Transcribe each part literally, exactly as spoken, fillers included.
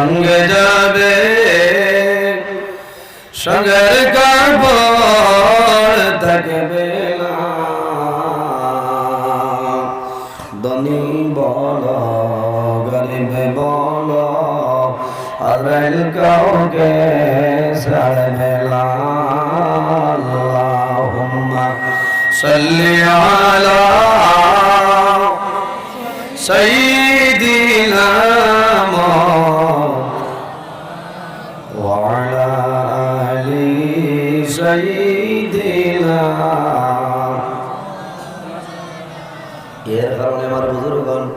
সঙ্গে যাবে, সঙ্গের কাপড় থাকবে না। ধনী বলো, গরিব বলো, আজরাইল কাউকে ছাড়বে না। আল্লাহুম্মা সাল্লি আলা সাইয়্যিদিনা মুহাম্মদ ওয়া আলা আলি সাইয়্যিদিনা। এর কারণে আমার বুজুর্গণ,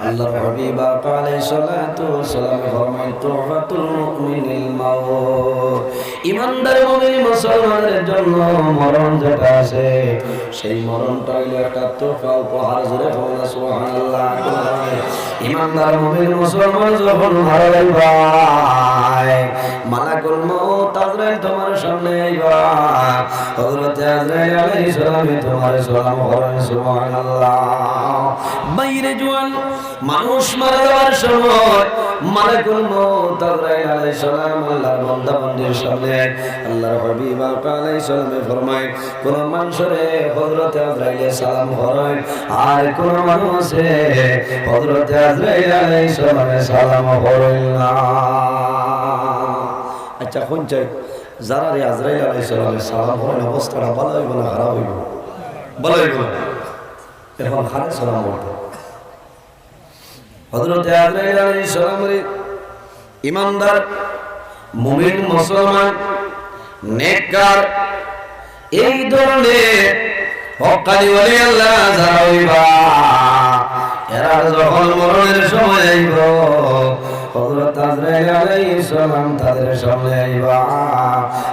আল্লাহর হাবিব আকা আলাইহিস সালাতু ওয়াস সালামে ফরমায়, "তুহফাতুল মুমিনিল মাউত।" ইমানদার মুমিন মুসলমানের জন্য মরণ যেটা আছে, সেই মরণটা হইল একটা তোহফা, উপহার। জোরে বলুন না, সুবহানাল্লাহ। ইমানদার মুমিন মুসলমান যখন মারা যাইবা, মালাকুল মউত আজরাইল তোমার সামনে আইবা। হযরতে আজরাইল আলাইহিস সালামে তোমার সালাম করেন, সুবহানাল্লাহ। বাইরে জোয়ান মানুষ মারা যাওয়ার সময় মালাকুল মউত আজরাইল আলাইহিস সালাম আল্লাহর বান্দা বান্দির সামনে, আল্লাহর হাবিব আকা আলাইহিস সালামে ফরমায়, কোন মানুষরে হযরতে আজরাইলে সালাম করেন, আর কোন মানুষে হযরতে আজরাইল আলাইহিস সালামে সালাম করেন না। আচ্ছা, কোন চাই, যারারে আজরাইল আলাইহিস সালামে সালাম করেন, অবস্থাটা ভালো হইব না খারাপ হইব? ভালো হইব না। এখন খারাপ সালাম করতে হযরতে আজরাইল আলাইহিস সালামরে ইমানদার, মুমিন, মুসলমান, নেককার, এই ধরনের হক্কানি ওলি আল্লাহ যারা হইবা, এরা যখন মরণের সময় আইব, হযরত আজরাইল আলাইহিস সালাম তাদের সামনে আইবা,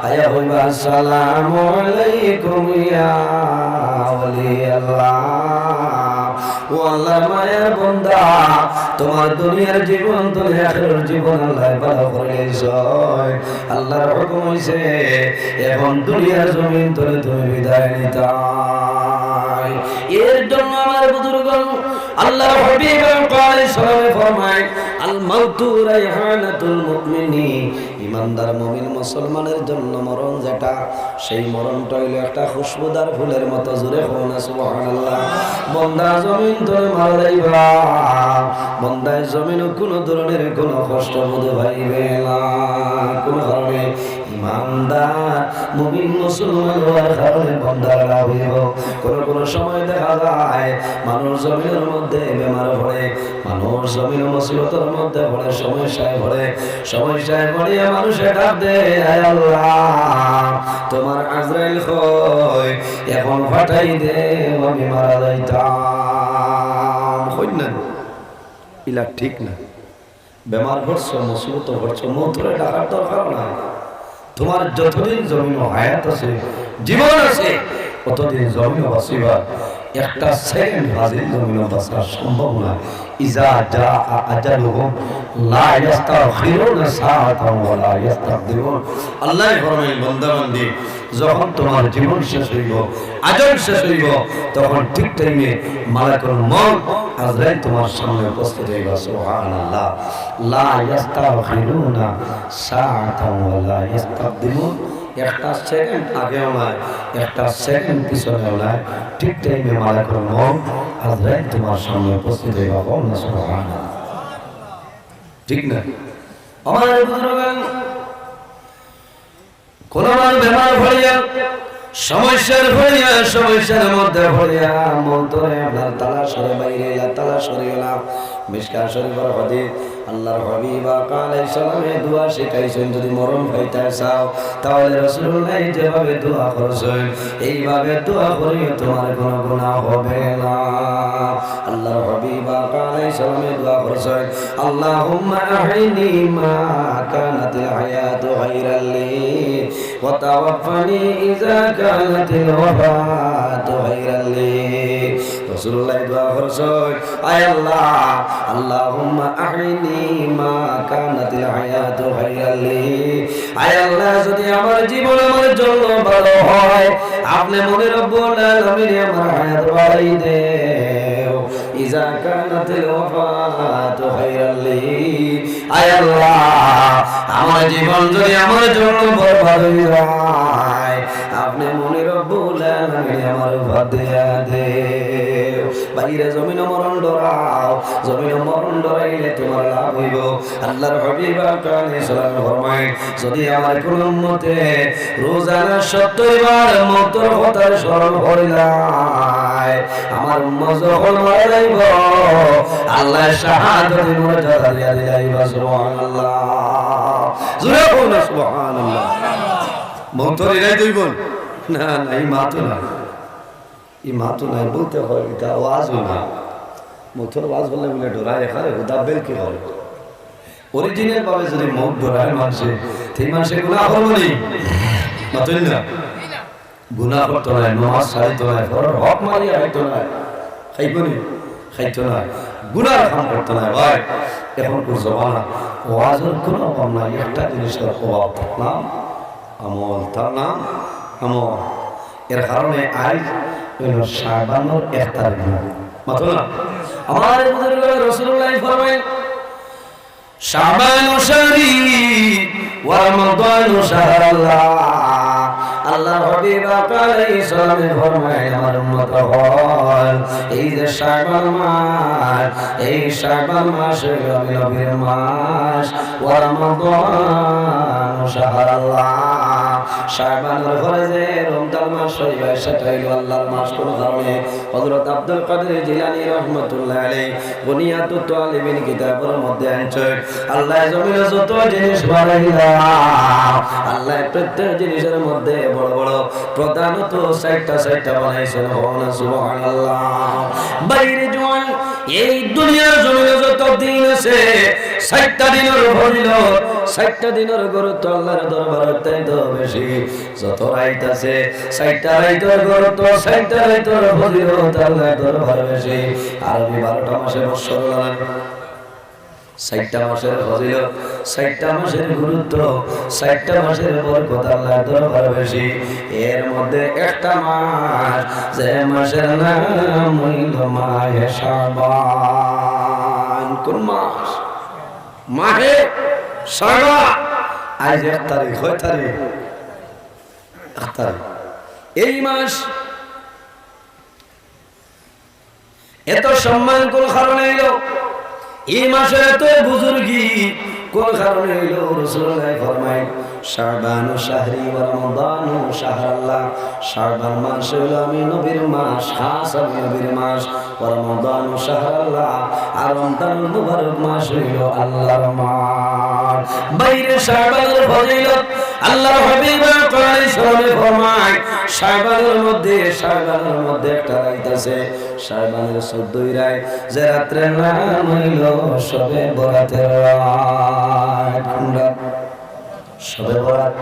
আইয়া কইবা, "আসসালামু আলাইকুম ইয়া ওলি আল্লাহ।" ও আল্লাহর মায়ার বান্দা, তোমার দুনিয়ার জীবন, তুমি আখিরাতের জীবন আল্লাহ ভালো করে নিয়েছ। আল্লাহর হুকুম হইছে, এখন দুনিয়ার জমিন তনে তুমি বিদায় নিতাই। এর জন্য আমার বুজুর্গ, আল্লাহর হাবিব আলাইহিস সালামে ফরমায়, "আল মাউতু রাইহানাতুল মুমিনি।" ইমানদার মুমিন মুসলমানের জন্য মরণ যেটা, সেই মরণটা হইল একটা খুশবুদার ফুলের মতো। জোরে কও না সুবহানাল্লাহ। বন্দা জমিন তনে মারা যাইবা, বন্দায় জমিনও কোনো ধরনের কোনো কষ্ট বোধ পাইবে না। কোন কারণে? ইমানদার মুমিন মুসলমান হওয়ার কারণে বন্দার লাভ হইব। কোন কোন সময় দেখা যায় মানুষ জমিনের মধ্যে বেমার পড়ে, মানুষ জমিন মুসিবতের মধ্যে পড়ে, সমস্যায় পড়ে, সমস্যায় পড়িয়া মানুষে ডাক দেয়, "আয় আল্লাহ, তোমার আজরাইল কই? এখন পাঠাই দেও, আমি মারা যাইতাম।" কইন না? ইলা ঠিক না। বেমার পড়ছো, মুসিবত পড়ছো, মউতরে ডাকার দরকার নাই। তোমার যতদিন জমিনো হায়াত আছে, জীবন আছে, অতদিন জমিনো বাঁচিবা। একটা সেকেন্ড বাদে জমিনো বাঁচা সম্ভব না। ইজা জা আজালুহুম লা ইয়াস্তাখিরুনা সাআতান ওয়া লা ইয়াস্তাকদিমুন। আল্লাহ ফরমায়, বান্দা বান্দি, যখন তোমার জীবন শেষ হইব, আজল শেষ হইব, তখন ঠিক টাইমে মালাকুল মউত আজরাইল তোমার সামনে উপস্থিত হইবা। সুবহানাল্লাহ। লা ইয়াস্তাখিরুনা সাআতান ওয়া লা ইয়াস্তাকদিমুন। একটা সেকেন্ড আগেও নাই, একটা সেকেন্ড পিছনেও নাই, ঠিক টাইমে মালাকুল মউত আজরাইল তোমার সামনে উপস্থিত হইবা। বল না সুবহানাল্লাহ। ঠিক না? আমার বুজুর্গান, কোন মানুষ বেমার পড়িয়া, সমস্যার পড়িয়া, সমস্যার মধ্যে পড়িয়া, মউতরে আপনার তালাশ করে বাইরে, ইলা তালাশ করিও না। মিশকাত শরীফর হাদিস, আল্লাহর হাবিব আকা আলাইহিস সালামে দোয়া শিখাইছেন, যদি মরণ পাইতে চাও, তাহলে রাসূলুল্লাহ যেভাবে দোয়া করছেন, এইভাবে দোয়া করিও, তোমার কোনো গুনাহ হবে না। আল্লাহর হাবিব আকা আলাইহিস সালামে দোয়া করছেন, "আল্লাহুম্মা আহিনি মা কানাতিল হায়াতু খায়রাল লি, ওয়া তাওয়াফফানি ইযা কানাতিল ওয়াফাতু খায়রাল লি।" রাসূলুল্লাহ দোয়া করছেন, "আয় আল্লাহ, আল্লাহুম্মা আহিনি মা কানাতিল হায়াতু খায়রাল লি।" আয় আল্লাহ, যদি আমার জীবন আমার জন্য ভালো হয়, আপনি মনে রব্বুল আলামিনে আমার হায়াত বাড়াই দেও। ইজা কানাতিল ওয়াফাতু খাইরাল লি। আয় আল্লাহ, আমার জীবন যদি আমার জন্য বরবাদ হয়ে যায়, আপনি মনে রব্বুল আলামিন আমার বাদ দিয়া দেও। বাইরে জমিন মরণ ডরাও, জমিন মরণ ডরাইলে তোমার লাভ হইব। আল্লাহর হাবিব আকা আলাইহিস সালাম ফরমায়, যদি আমার কোন উম্মতে রোজানা সত্তর বার মৌতর কথা স্মরণ করিলায়, আমার উম্মত যখন মারা যাইব, আল্লাহ শাহাদতের মর্যাদা দিয়া দিলাইবা। সুবহানাল্লাহ। জোরে কও না সুবহানাল্লাহ। মৌতর ইরাই দইব না, না, এই মাতো না। ই মাতো নাই বলতে হয়, এটা ওয়াজও না। মৌতর ওয়াজ করলে বলে ডরায়, এখানে হুদা বেল কি করে? অরিজিনাল ভাবে যদি মৌত ডরায় মানষে, সেই মানষে গুনাহ করবো নি? মাতইন না। গুনাহ করতো নায়, নমাজ ছাড়িতো নায়, পরর হক মারিয়া খাইতো নায়। খাইবো নি? খাইতো নায়। গুনার কাম করতো নায় ভাই। এখনকার জমানা ওয়াজর কোনো অভাব নাই, একটা জিনিসের অভাব, তার নাম আমল, তার নাম আমল। এর কারণে আইজ অইলো শাবানর এক তারিখ। মাতো না? আমার বুজুর্গ রাসূলুল্লাহ ফরমাইন, "শাবানু শাহরি ওয়া রমাদানু শাহরাল্লাহ।" আল্লাহর হাবিব আকা আলাইহিস সালামে ফরমাইন, আমার উম্মত অকল, এই যে শাবান মাস, এই শাবান মাস অইলো আমি নবীর মাস। ওয়া রমাদানু শাহরাল্লাহ। শাবানর পরে যে রমজান মাস অইবো, সেটা অইলো আল্লাহর মাস। কোন কারণে? হযরত আব্দুল কাদের জিলানী রহমতুল্লাহ আলাইহি বুনিয়াতুত তালিবিন কিতাবর মধ্যে আনছইন, আল্লাহ জমিনে যত জিনিস বানাইলা, আল্লাহ প্রত্যেক জিনিসের মধ্যে বড় বড় প্রধানত চাইরটা, চাইরটা বানাইছইন। কও না সুবহানাল্লাহ। বাইরে জোয়ান, এই দুনিয়ার জমিনে যত দিন আছে, চাইরটা দিনর ফজিলত, চাইরটা দিনর গুরুত্ব আল্লাহর দরবারে অত্যন্ত বেশি। যত রাইত আছে, চাইরটা রাইতর গুরুত্ব, চাইরটা রাইতর ফজিলত আল্লাহর দরবারে বেশি। আরবি বারোটা মাসে বৎসর লাগান। চাইরটা মাসের ফজিলত, চাইরটা মাসের গুরুত্ব, চাইরটা মাসের বরকত আল্লাহর দরবারে বেশি। এর মধ্যে একটা মাস, যে মাসের নাম অইলো মাহে শাবান। কোন মাস? মাহে শাবান। আইজ এক তারিখ, কয় তারিখ? এক তারিখ। এই মাস এত সম্মান কোন কারণে অইলো? এই মাসের এত বুজুর্গি কোন কারণে অইলো? রাসূলুল্লাহ ফরমাইন, "শাবানু শাহরি ওয়া রমাদানু শাহরাল্লাহ।" শাবান মাস অইলো আমি নবীর মাস, খাস আমি নবীর মাস। "ওয়া রমাদানু শাহরাল্লাহ।" আর রমজানুল মুবারক মাস অইলো আল্লাহর মাস। বাইরে শাবানের ফজিলত, আল্লাহর হাবিব আলাইহিস সালামে ফরমাইন, শাবানের মধ্যে, শাবানের মধ্যে একটা রাইত আছে, শাবানের চৌদ্দই রাইত, যে রাত্রের নাম অইলো শবে বরাতের রাইত। কোন রাত? শবে বরাত।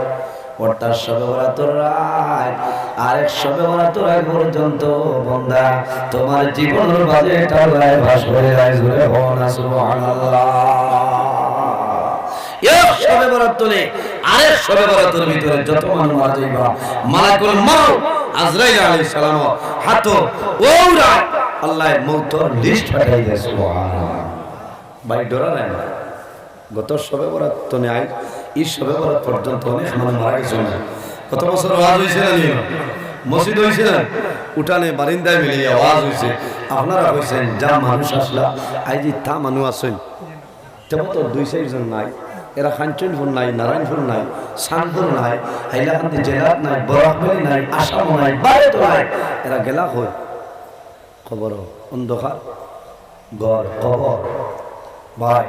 অর্থাৎ শবে বরাতর রাইত, আরেক শবে বরাতর আগ পর্যন্ত বন্দা, তোমার জীবনর বাজেট আল্লাহ পাস করি যায়। জোরে কও না সুবহানাল্লাহ। এক শবে বরাত তনে আরেক শবে বরাতর ভিতরে যত মানুষ মারা যাইবা, মালাকুল মউত আজরাইল আলাইহিস সালাম হাতো ওরা আল্লাহ মউতর লিস্ট পাঠাই দেয়। সুবহানাল্লাহ। ভাই, ডরা নাই না? গত শবে বরাত তনে আইজ, ই শবে বরাত পর্যন্ত অনেক মানুষ মারা গেছে না? গত বছর ওয়াজ অইছে না নি? মসজিদ অইছে না? উঠানে বারিন্দায় মিলে ওয়াজ অইছে। আপনারা কইছেন, যা মানুষ আসলা, আইজ তা মানুষ আছইন। তেমন তো দুই চাইরজন নাই। এরা কাঞ্চনপুর নাই, নারায়ণপুর নাই, চানপুর নাই, হাইলাকান্দি জেলাত নাই, বরাকভ্যালি নাই, আসামও নাই, ভারতও নাই। এরা গেলা কই? কবর অন্ধকার, ঘর কবর। ভাই,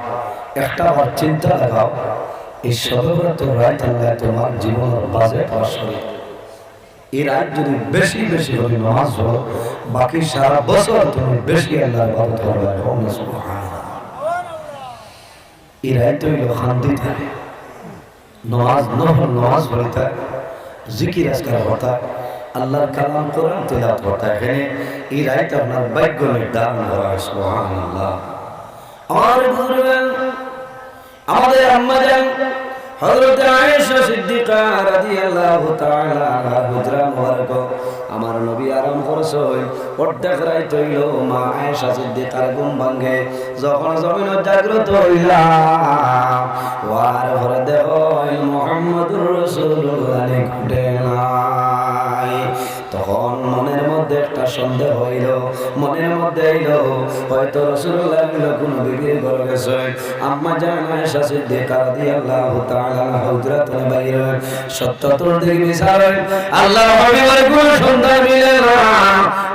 একটা বার চিন্তা লাগাও, এই শবে বরাতর রাইত আল্লাহ তোমার জীবনর বাজেট পাস করি। এই রাইত যদি বেশি বেশি করে নামাজ পড়ো, বাকি সারা বছর তুমি বেশি আল্লাহর ইবাদত করবে। কও না সুবহানাল্লাহ। এই রাইত অইলো শান্তি থাকে। নমাজ, নফল নমাজ পড়িতা, জিকির আজকার করতা, আল্লাহর কালাম কোরআন তেলাওয়াত করতা। এখানে এই রাইত আপনার ভাগ্য নির্ধারণ করা হয়। সুবহানাল্লাহ। আমার বুজুর্গান, আমাদের আম্মা জান হযরত আয়েশা সিদ্দিকা রাদিয়াল্লাহু তাআলা আনহার হুজরা মুবারক, আমার নবী আরাম করছইন, অর্ধেক রাইত অইলো, মা আয়েশা সিদ্দিকার ঘুম ভাঙ্গে। যখন জমিনো জাগ্রত অইলা, অওয়ার পরে দেখইন মুহাম্মদুর রাসূলুল্লাহ নিকটে নাই। তখন মনের মধ্যে একটা সন্দেহ অইলো, মনের মধ্যে আইলো, হয়তো রাসূলুল্লাহ অইলো কুনু বিবির ঘরো গেছইন। আম্মা জান আয়েশা সিদ্দিকা রাদিয়াল্লাহু তাআলা আনহা হুজরা তনে বাইর অইন। সত্য অটল, দিক বিচার অইন, আল্লাহর হাবিবর কুনু সন্ধান মিলে না।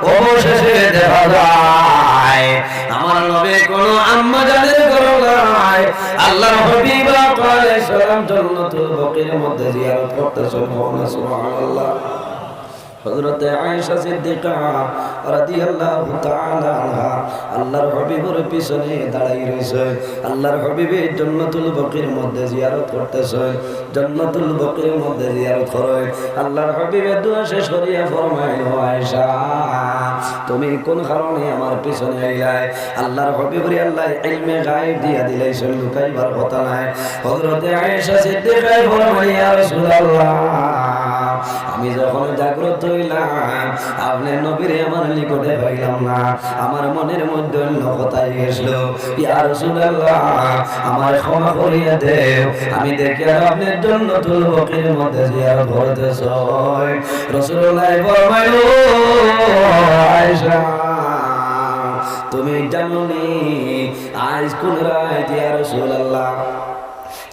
অবশেষে দেখা যায় আমার নবী কুনু আম্মা জানের ঘরো নাই। আল্লাহর হাবিব আলাইহিস সালাম জান্নাতুল বকির মধ্যে জিয়ারত করতেছইন। সুবহানাল্লাহ। হযরতে আয়েশা সিদ্দিকা রাদিয়াল্লাহু তাআলা আনহা আল্লাহর হাবিবর পিছনে দাঁড়াই রইছইন। আল্লাহর হাবিবে জান্নাতুল বকির মধ্যে জিয়ারত করতেছইন। জান্নাতুল বকির মধ্যে জিয়ারত করইন। আল্লাহর হাবিবে দোয়া শেষ করিয়া ফরমাইন, "ও আয়েশা, তুমি কুন কারণে আমার পিছনে আইলায়?" আল্লাহর হাবিবরে আল্লায় ইলমে গায়েব দিয়া দিলাইছইন, লুকাইবার কথা নাই। হযরতে আয়েশা সিদ্দিকায় ফরমাইন, "ইয়া রাসূলুল্লাহ, আমি যখন জাগ্রত অইলাম, আপনে নবীরে আমার নিকটে পাইলাম না, আমার মনের মধ্যে অন্য কথা আইগেছিল। ইয়া রাসূলুল্লাহ, আমারে ক্ষমা করিয়া দেও, আমি দেখিয়ার আপনে জান্নাতুল বকির মধ্যে জিয়ারত করতেছইন।" রাসূলুল্লাহ ফরমাইন, "ও আয়েশা, তুমি জানো নি আইজ কুন রাইত, ইয়া রাসূলুল্লাহ?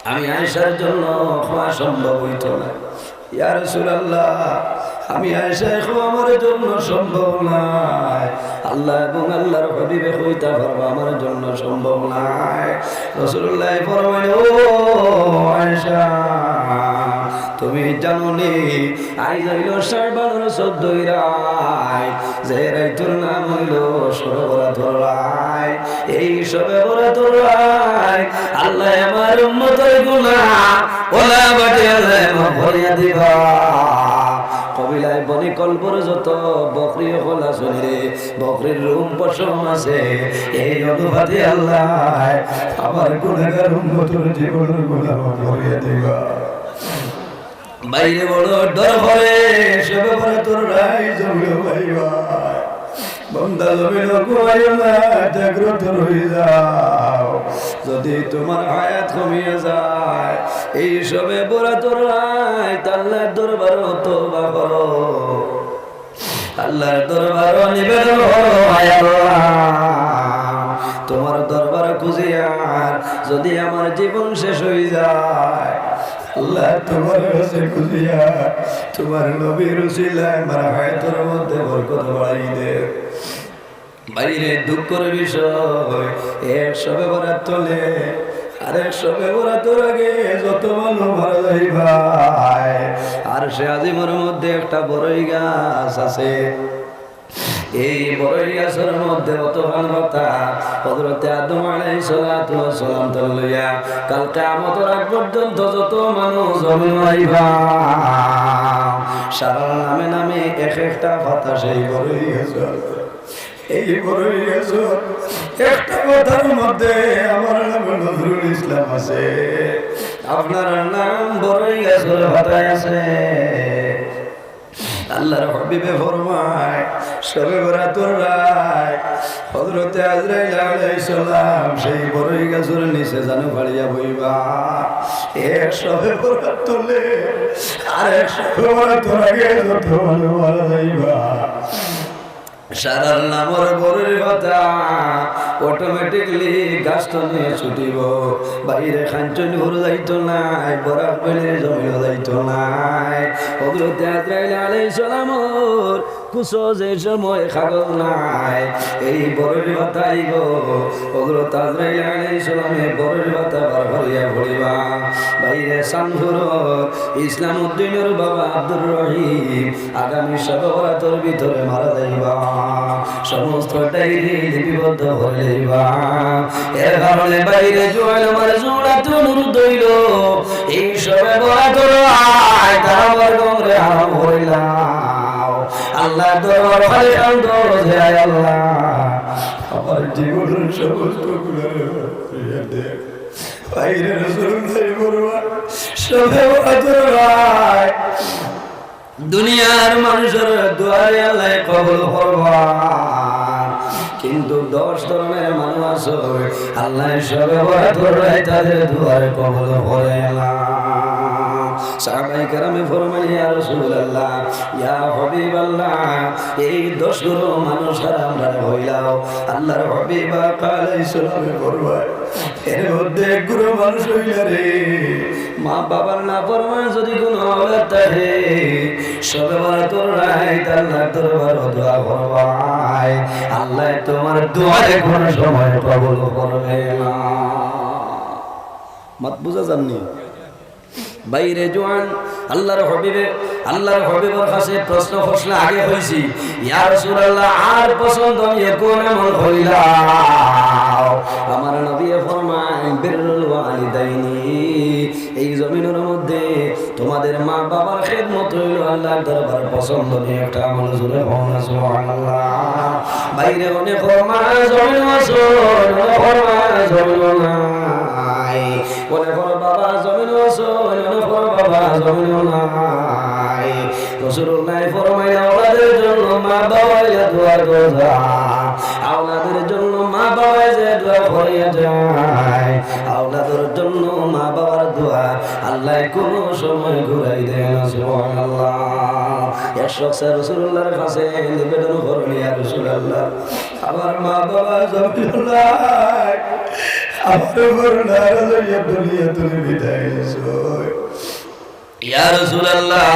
আমি আয়েশার জন্য ক্ষমা সম্ভব অইতো না।" ইয়া রাসূলুল্লাহ, আমি আয়েশায় কও আমার জন্য সম্ভব নায়, আল্লাহ এবং আল্লাহর হাবিবে কইতা পারবা আমার জন্য সম্ভব নায়। রাসূলুল্লাহ ফরমাইন, "ও আয়েশা, তুমি জানো নি, আইজ অইলো শাবানর চৌদ্দ রাইত, যে রাইতর নাম অইলো শবে বরাতর রাইত।" এই শবে বরাতর রাইত আল্লায় আমার উম্মতর গুনাহ অলা বাটে আল্লায় মাফ করিয়া দিবা। কবিলায় বনি কলবর যত বকরি অকল আছে রে, বকরির রুম পশম আছে, এই অনুপাতে আল্লায় আমার গুনাহগার উম্মতর জীবনর গুনাহ মাফ করিয়া দিবা। ভাইরে বড় ডর করে, শবে বরাতর রাইত জমিনো ভাইবা। বান্দা জমিনো ঘুমাইও না, জাগ্রত রই যাও। যদি তুমার হায়াত কমিয়া যায়, এই শবে বরাতর রাইত আল্লাহর দরবারো তওবা করো। আল্লাহর দরবারো নিবেদন করো, আয় আল্লাহ, তুমার দরবার খুঁজিয়ার যদি আমার জীবন শেষ অই যায়, আল্লাহ, তুমার কাছে খুঁজিয়ার, তুমার নবীর উসিলায় আমার হায়াতর মধ্যে বরকত বাড়াই দেও। ভাইরে, দুঃখর বিষয়, এক শবে বরাত তলে আরেক শবে বরাতর আগে যত মানুষ মারা যাইবায়, আরশে আজিমর মধ্যে একটা বড়ই গাছ আছে। এই বড়ই গাছর মধ্যে অতখান পাতা, হযরতে আদম আলাইহিস সালাতু ওয়াস সালাম তনে লইয়া কাল কিয়ামতর আগ পর্যন্ত যত মানুষ জমিনো আইবা, সারার নামে নামে এক একটা পাতা সেই বড়ই গাছর। এই বড়ই গাছর একটা পাতার মধ্যে আমার নাম নজরুল ইসলাম আছে, আপনার নাম বড়ই গাছর পাতায় আছে। আল্লাহর হাবিবে ফরমায়, শবে বরাতর রাইত হযরতে আজরাইল আলাইহিস সালাম সেই বড়ই গাছর নিচে জানু ফাড়িয়া বইবা। এক শবে বরাত তলে আরেক শবে বরাতর আগে যত মানুষ মারা যাইবা, সারার নামর বড়ই পাতা automatically গাছ তনে ছুটিবো। ভাইরে, কাঞ্চনপুর যাইতো নায়, বরাক ভ্যালির জমিনো যাইতো নায়। হযরতে আজরাইল আলাইহিস সালামর কুছো যে সময় কাগজ নাই, এই বড়ই পাতা আইবো। হযরতে আজরাইল আলাইহিস সালামে বড়ই পাতা বার করিয়া পড়িবা। ভাইরে, চানপুরর ইসলাম উদ্দিনর বাবা আব্দুর রহিম আগামী শবে বরাতর ভিতরে মারা যাইবা। সমস্ত ডায়েরি লিপিবদ্ধ করি লইবা। এর কারণে ভাইরে জোয়ান আমার জোড়াত অনুরোধ অইলো, এই শবে বরাতর রাইত তারা আমার কবরে আরাম করিলাও। আল্লাহর দরবার খালি কান্দো যে, আয় আল্লাহ, আমার জীবনর সমস্ত গুনাহ মাফ করিয়া দে। ভাইরে, রাসূলুল্লাহ ফরমায়, শবে বরাতর রাইত দুনিয়ার মানুষের দোয়ারে আল্লাহ কবুল করবা, কিন্তু দশ ধরনের মানুষ আছে, আল্লাহ শবে বরাতর রাইত তাদের দোয়ারে কবুল করে না। সাহাবায়ে কেরামে ফরমায়, "ইয়া রাসূলুল্লাহ, ইয়া হাবিবাল্লাহ, এই দশ গুরু মানুষ আর আমরা হইলাও।" আল্লাহর হাবিব আকা আলাইহিস সালামে ফরমায়, এর মধ্যে এক গুরু মানুষ হইলা রে, মা বাবার নাফরমান যদি কোনো আওলাদ থাকে, শবে বরাতর রাইত আল্লাহর দরবারো দোয়া করবায়, আল্লাহ তোমার দোয়ারে কোনো সময় কবুল করবে না। মাত বুঝা যাননি? বাইরে জোয়ান, আল্লাহর হাবিবে, আল্লাহর হাবিবের কাছে প্রশ্ন করছিল, আগে কইছি, "ইয়া রাসূলুল্লাহ, আর পছন্দ নিয়ে কোন আমল হইলাও?" আমার নবী ফরমায়, "বিররুল ওয়ালিদাইনি।" এই জমিনের মধ্যে তোমাদের মা বাবার খেদমত হইল আল্লাহর দরবার পছন্দনীয় একটা আমল। জোরে কও না সুবহানাল্লাহ। বাইরে অনেক মা জমিন আছে, অনেক মা জমিন নাই। অনেক বাবা জমিন আছে, অনেক বাবা জমিন নাই। রাসূলুল্লাহ ফরমায়, আওলাদের জন্য মা বাবা ইয়া দোয়া দোয়া। আওলাদের জন্য মা বাবা যে দোয়া করিয়া যায়, আওলাদের জন্য মা বাবার দোয়া আল্লাহ কোনো সময় ঘুরাই দেয় না। সুবহানাল্লাহ। এক শখসে রাসূলুল্লাহর কাছে নিবেদন করল, ইয়া রাসূলুল্লাহ, আমার মা বাবা জমিন নাই, আমার উপর নারাজ হইয়া দুনিয়া তুমি বিদায় নিছো। ইয়া রাসূলুল্লাহ,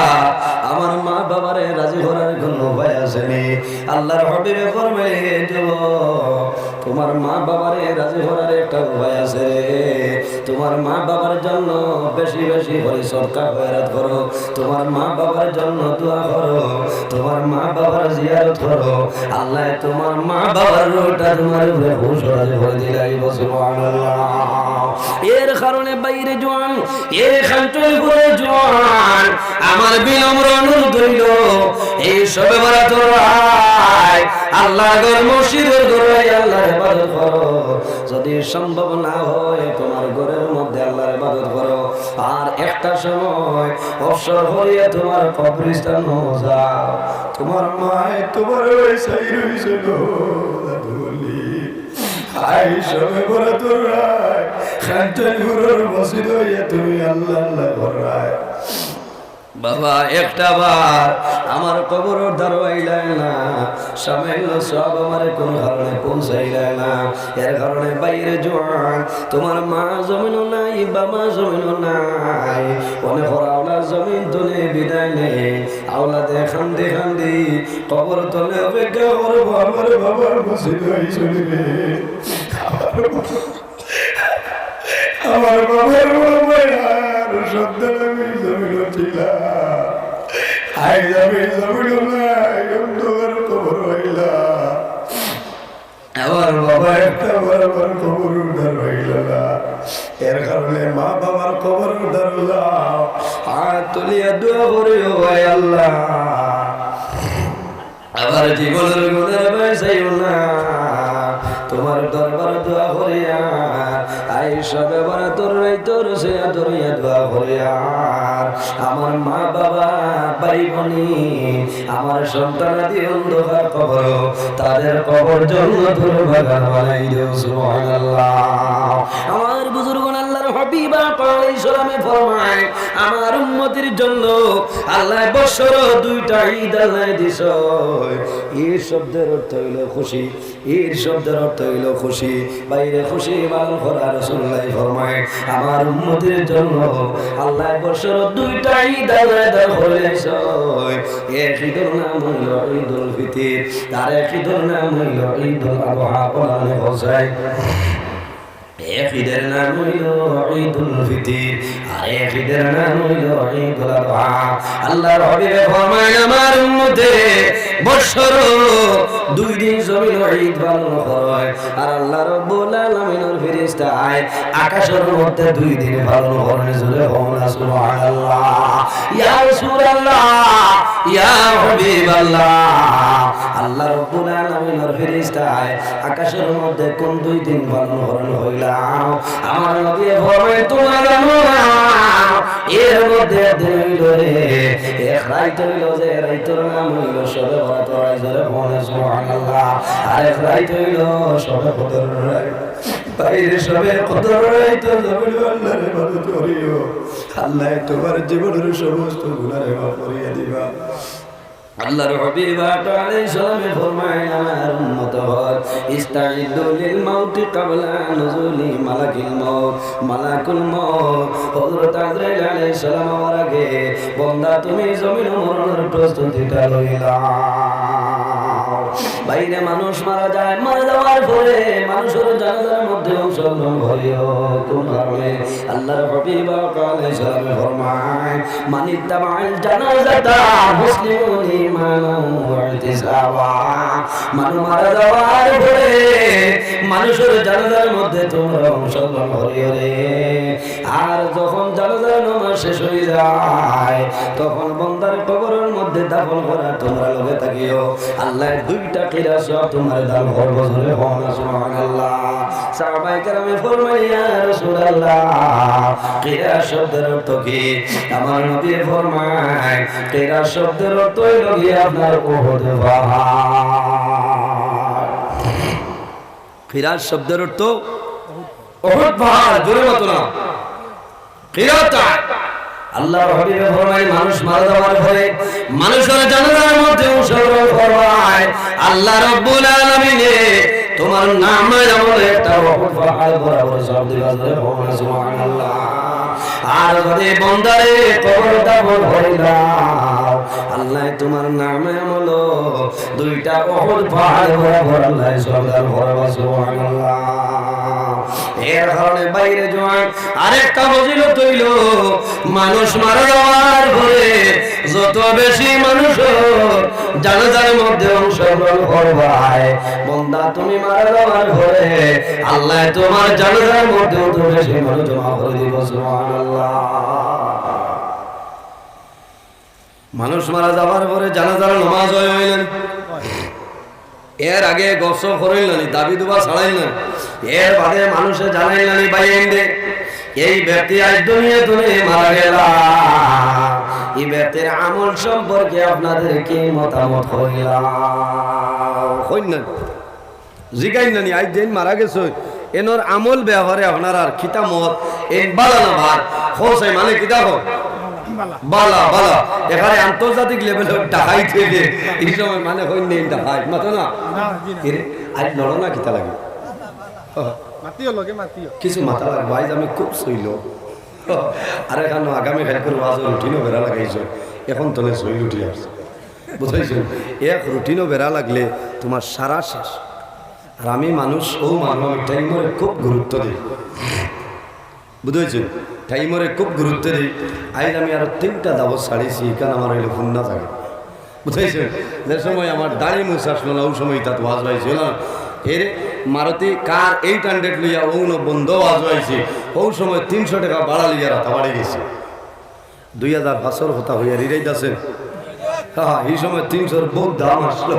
আমার মা বাবারে রাজি করার কোনো উপায় আছে নি? আল্লাহর হাবিবে ফরমায়, হে যুবক, তোমার মা বাবারে রাজি করার একটা উপায় আছে রে। তোমার মা বাবার জন্য বেশি বেশি করে সদকা খয়রাত করো, তোমার মা বাবার জন্য দোয়া করো, তোমার মা বাবার জিয়ারত করো। আল্লাহ তোমার মা বাবার রুহটা তোমার উপরে খুশ রাজি করে দিলাইব। সুবহানাল্লাহ। এর কারণে বাইরে জোয়ান, এ খানটুই করে জোয়ান, আমার বিনম্র অনুরোধ হইল, এই শবে বরাতর রায় আল্লাহর ঘর মসজিদর ঘর আল্লাহর ইবাদত করো। যদি সম্ভব না হয়, তোমার ঘরের মধ্যে আল্লাহর ইবাদত করো। আর একটা সময় অবসর হইয়া তোমার কবরস্থান যাও। তোমার মায় তোমার ওই সাই রইছে গো, দাদু বলি। আই শবে বরাতর রায়, খানটুইপুরর মসজিদ হইয়া তুমি আল্লাহ আল্লাহ কররায়। বাবা, একটা বার আমার কবরর দ্বারো আইলায় না, সামান্য সওয়াব আমারে কোন কারণে পৌঁছাইলায় না। এর কারণে বাইরে জোয়ান, তোমার মা জমিনও নাই, বাবা জমিনও নাই, অনেক আওলাদ জমিন তনে বিদায় নেই। আওলাদে কান্দি কান্দি কবর তলে অপেক্ষা করবো, আমার বাবার মসজিদ হয়ে শুনবে। আমার বাবা, আমার বাবার বাবা আর সন্তান আমি জমিন ছিলাম। আই আমি জমিন নাই, অন্ধকার কবর হইলাম। আমার বাবা একটা বার আমার কবর উদ্ধার হইল না। এর কারণে মা বাবার কবর উদ্ধার হইল। আর তুলিয়া দোয়া করি, ও ভাই আল্লাহ, আমার জীবনের গুনার ভাই চাইও না। তোমার দরবার দোয়া করিয়া, আই শবে বরাতর রাইতর সে দরিয়া দোয়া করিয়া, আমার মা বাবা, ভাই বনি, আমার সন্তানাদি অন্ধকার কবর, তাদের কবর জন্নতুল বাগান বানাই দেও। সুবহানাল্লাহ। আমার বুজুর্গ আল্লাহর হাবিব আকা আলাইহিস সালামে ফরমায়, আমার উম্মতির জন্য আল্লাহ বছর দুইটা ঈদ আল্লাহ দিছে। ঈদ শব্দের অর্থ হইল খুশি, ঈদ শব্দের অর্থ হইল খুশি। বাইরে খুশি পালন করা। রাসূলুল্লাহ ফরমায়, আমার উম্মতের জন্য আল্লাহ বছর দুইটা ঈদ আলাদা করেছে। এক ঈদের নাম হইল ঈদুল ফিতর, আর এক ঈদের নাম হইল ঈদুল আদহা। কোরআনে বলছে, এক ঈদের নাম হইল ঈদুল ফিতর, আর এক ঈদের নাম হইল ঈদুল আদহা। আল্লাহর হাবিবে ফরমায়, আমার উম্মতে বছর দুই দিন জমিন ঈদ পালন করে, আর আল্লাহ রব্বুল আলামিনের ফিরিস্তায় আকাশের মধ্যে দুই দিন পালন করে। জোরে কও না সুবহানাল্লাহ। ইয়া রাসূলুল্লাহ, ইয়া হাবিবাল্লাহ, আল্লাহ রব্বুল আলামিনের ফিরিস্তায় আকাশের মধ্যে কোন দুই দিন পালন করেন হইলাম? আমার নবী ফরমায়, তোমরা জানো না, এর মধ্যে একদিন হইল রে, এর এক রাইত অইলো যে রাইতর নাম অইলো শবে বরাত রাইত, জোরে বলেন সুবহানাল্লাহ। আরেক রাইত অইলো শবে কদর রাইত। বাইরে শবে কদর রাইত, জমিন আল্লাহর ইবাদত করিও। আল্লাহ তোমার জীবনের সমস্ত গুনাহ মাফ করিয়া দিবা। আল্লাহর হাবিব আলাইহিস সালামে ফরমায়, আমার উম্মত হক, ইস্তাইদ্দু লিল মাউতি ক্বাবলা নুজুলি মালাকিল মাউত। মালাকুল মাউত হযরত আজরাইল আলাইহিস সালাম আওয়ার আগে, বন্দা, তুমি জমিন মরণের প্রস্তুতিটা লইলাও। বাইরে মানুষ মারা যায়, মারা যাওয়ার পরে মানুষের জানাজার মধ্যে অংশগ্রহণ করিও। কোন কারণে? আল্লাহর হাবিব আলাইহিস সালামে ফরমায়, মান ইত্তাবাআল জানাজাতা মুসলিমান ঈমানান ওয়া ইহতিসাবা। মানুষ মারা যাওয়ার পরে মানুষের জানাজার মধ্যে তোমরা অংশগ্রহণ করিও রে। আর যখন জানাজার নামাজ শেষ হয়ে যায়, তখন বন্দার কবরের মধ্যে দাফন করা তোমরা লগে থাকিও। আল্লাহ দুইটা কিরাত সওয়াব তোমারে দান করবো, জোরে বলেন সুবহানাল্লাহ। সাহাবায়ে কেরামে ফরমায়, ইয়া রাসূলুল্লাহ, কিরাত শব্দের অর্থ কি? আমার নবী ফরমায়, কিরাত শব্দের অর্থ হইল গিয়া আপনার উহুদ পাহাড়। কিরাত শব্দের অর্থ উহুদ পাহাড়, জোরে মাতো না। কিরাত। আল্লাহর হাবিবে ফরমায়, মানুষ মারা যাওয়ার পরে মানুষের জানাজার মধ্যে অংশগ্রহণ করবায়, আল্লাহ রাব্বুল আলামিনে তোমার নামে এমন একটা উহুদ পাহাড় বরাবর সওয়াব দিবা, জোরে বলেন সুবহানাল্লাহ। আর যদি বন্দারে কবর দাফন করিলাও, আল্লাহ তোমার নামে আমলো দুইটা উহুদ পাহাড় বরাবর আল্লাহ সওয়াব দান করবা, সুবহানাল্লাহ। এর কারণে বাইরে জোয়ান আরেকটা ফজিলত হইল, মানুষ মারা যাওয়ার পরে যত বেশি মানুষ জানাজার মধ্যে অংশগ্রহণ করবায়, বন্দা তুমি মারা যাওয়ার পরে আল্লাহ তোমার জানাজার মধ্যে অত বেশি মানুষ জমা করে দিব, সুবহানাল্লাহ। মানুষ মারা যাওয়ার পরে জানাজার নামাজ হয়, হয় না? এর আগে গোসল করাইল না নি, দাবি দুবা ছাড়াইল না নি, এর বাদে মানুষে জানাইল না নি, ভাই এন্ডে, এই ব্যক্তি আজ দুনিয়া তুলে মারা গেলা, এই ব্যক্তির আমল সম্পর্কে আপনাদের কি মতামত হইলা? হইল না? জিগাইন না নি, আইজ যেইন মারা গেছে, এনর আমল ব্যাপারে আপনার আর কিতা মত, এইন বালা না ভাই? খোঁজ হয় মানে কিতা খোঁজ? বালা, বালা। এখানে আন্তর্জাতিক লেভেলে ডাকাইত হইলে, এই সময় মানে হইন নেই ডাকাইত, মাতো না? এরে, আইজ লড়ো না কিতা লাগে? মাতিও লগে, মাতিও। কিছু মাতা লাগবো, আইজ আমি খুব সইল। আর এখানে আগামী কালকের ওয়াজর রুটিনও বেড়া লাগাইছো, এখন তলে সইল উঠি আসছে। বুঝাইছো? এক রুটিনও বেড়া লাগলে তোমার সারা শেষ। আর আমি মানুষ, ও মানুষ, আমি টাইমরে খুব গুরুত্ব দেই। বুঝাইছো? টাইমরে খুব গুরুত্ব দেই। আইজ আমি আরো তিনটা দাবত ছাড়িছি, এখানে আমার হইলে ফোন না থাকে। বুঝাইছো? যে সময় আমার দাড়ি মুছ আসলো না, ওই সময় তাত ওয়াজ হয়েছিল না। এর মারুতি কার এইট হান্ড্রেড লইয়া ও বন্ধ ওয়াজ হয়েছে, ওই সময় তিনশো টাকা ভাড়া লইয়া রাতাবাড়ি গেছি। দুই হাজার পাঁচর কথা হইয়া রিরাইত আছে। হ্যাঁ, এই সময় তিনশোর বহুত দাম আসলো।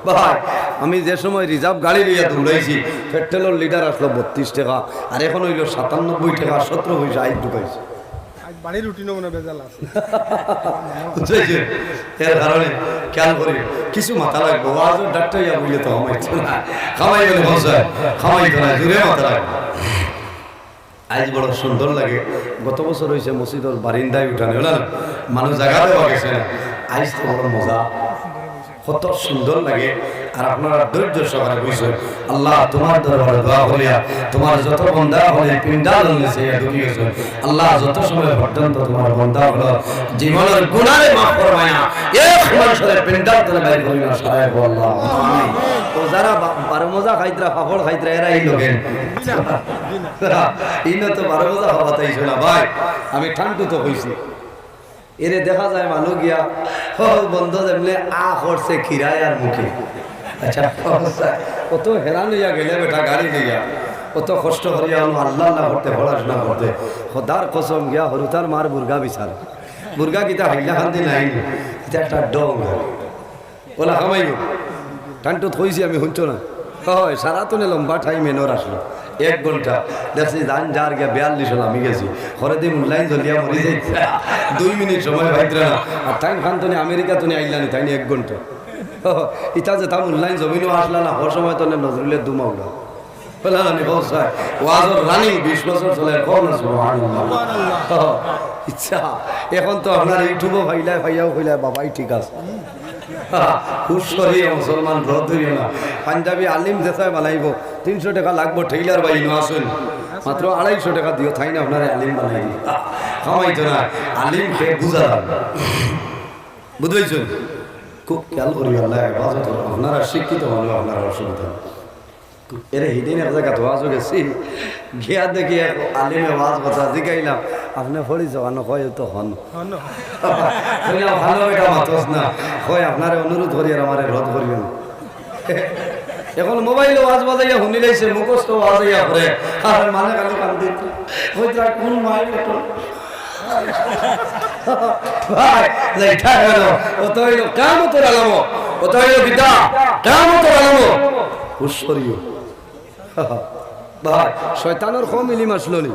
ভাই, আমি যে সময় রিজার্ভ গাড়ি লইয়া দৌড়াইছি, পেট্রোলের লিটার আসলো বত্রিশ টাকা, আর এখন হইল সাতানব্বই টাকা সতেরো পয়সা আইজ ঢুকাইছে। আজ বাড়ির রুটিনও মনে বেজাল আছে। বুঝাইছো? এর কারণে খেয়াল করি, কিছু মাতা লাগবো। ওয়াজর ডাক্তার ইয়া বললে তো আমার ইচ্ছা না। খামাই বলে ভাষায়, খামাই তো না, জুড়ে মাতা লাগবো। আইজ বড় সুন্দর লাগে। গত বছর হইছে মসজিদর বারিন্দায় উঠানি, না? মানুষ জাগা দেওয়া গেছে না। আইজ তো বড় মজা, কত সুন্দর লাগে। আর আপনারা ধৈর্য সহকারে বইছেন। আল্লাহ, তোমার দরবারে দোয়া করিয়া, তোমার যত বন্দা হলে পিন্ডাল নিচে ঢুকি গেছে। আল্লাহ, যত সময় পর্যন্ত তোমার বন্দা হলো, জীবনের গুনারে মাফ করবায় না, এক মানুষের পিন্ডাল তুমি বাইর করি না, সারাই বল আল্লাহ। আমিন। ও যারা বা-, বারো মজা খাইতরা, ফাফড় খাইতরা, এরা এই লোকে। ইনো তো বারো মজা খাওয়া তাইছো না ভাই, আমি ঠান্ডু তো কইছি। এরে দেখা যায় মানুষ গিয়া, ও বন্ধ যেমনে আ করছে কিরায় আর মুখে। আচ্ছা, অত হেরান হইয়া গেলে বেটা গাড়ি লইয়া, অত কষ্ট করিয়া আনো আল্লাহ আল্লাহ করতে, পড়াশোনা করতে, খোদার কসম গিয়া হরুতার মার বুর্গা বিচার। বুর্গা কিতা হাইলা খান্দি নাই, এটা একটা ডং। ওলা খামাইব। ঠান্ডুত কইছি আমি, শুনছো না? হয়, সারা তো লম্বা টাইম এনর আসলো। এক ঘন্টা। দেখছি জান যার গিয়া বিয়াল্লিশ লামি গেছি। খরে দি মুল্লাইন জ্বলিয়া মরি যাইতা। দুই মিনিট সময় পাইতরা না। আর তাইন খান তনে আমেরিকা তনে আইলানি, তাইন এক ঘন্টা। ইতা যে তা মুল্লাইন জমিনও আসলা না, হর সময় তনে নজরুলের দুমা উড়া। বলে না, নি, ও স্যার, ওয়াজর রানিং বিশ বছর চলে, কও না সুবহানাল্লাহ। ইচ্ছা, এখন তো আপনার YouTube-ও ফাইলায়, ফাইয়াও ফাইলায়, বাবাই ঠিক আছে। হুশ করিও মুসলমান, রদ হইও না। পাঞ্জাবি আলিম যেতায় বানাইবো, তিনশো টাকা লাগবো, টেইলার ভাই ইনো আছইন, মাত্র আড়াইশো টাকা দিও, তাইন আপনারে আলিম বানাই দিও। কামাইতো না, আলিম কে বুঝা লাগবো। বুঝ পাইছইন? খুব খেয়াল করিও, আল্লাহ হেফাজত করো। আপনারা শিক্ষিত মানুষ, আপনারা অসুবিধা নাই। এরে হিদিন এক জাগাত ওয়াজও গেছি, গিয়া দেখি এক আলিমে ওয়াজ কথা জিগাইলাম, "আপনে পড়িছো কানো?" কয়, "তো হন।" কইলাম, "ভালো বেটা মাতস না।" কয়, "আপনারে অনুরোধ করি আর আমারে রদ করিও না।" এখন মোবাইলো ওয়াজ বাজাইয়া হুনিলাইছে, মুখস্থ ওয়াজ আইয়া পড়ে, আর মানে খালি কান্দি। কইতরা কোন মায় বেটা? ভাই, যাইতা গেল। অত অইল কিয়ামতর আলামত। অত অইল কিতা? কিয়ামতর আলামত। হুশ করিও। ভাই, শয়তানর কম ইলিম আসলো নি।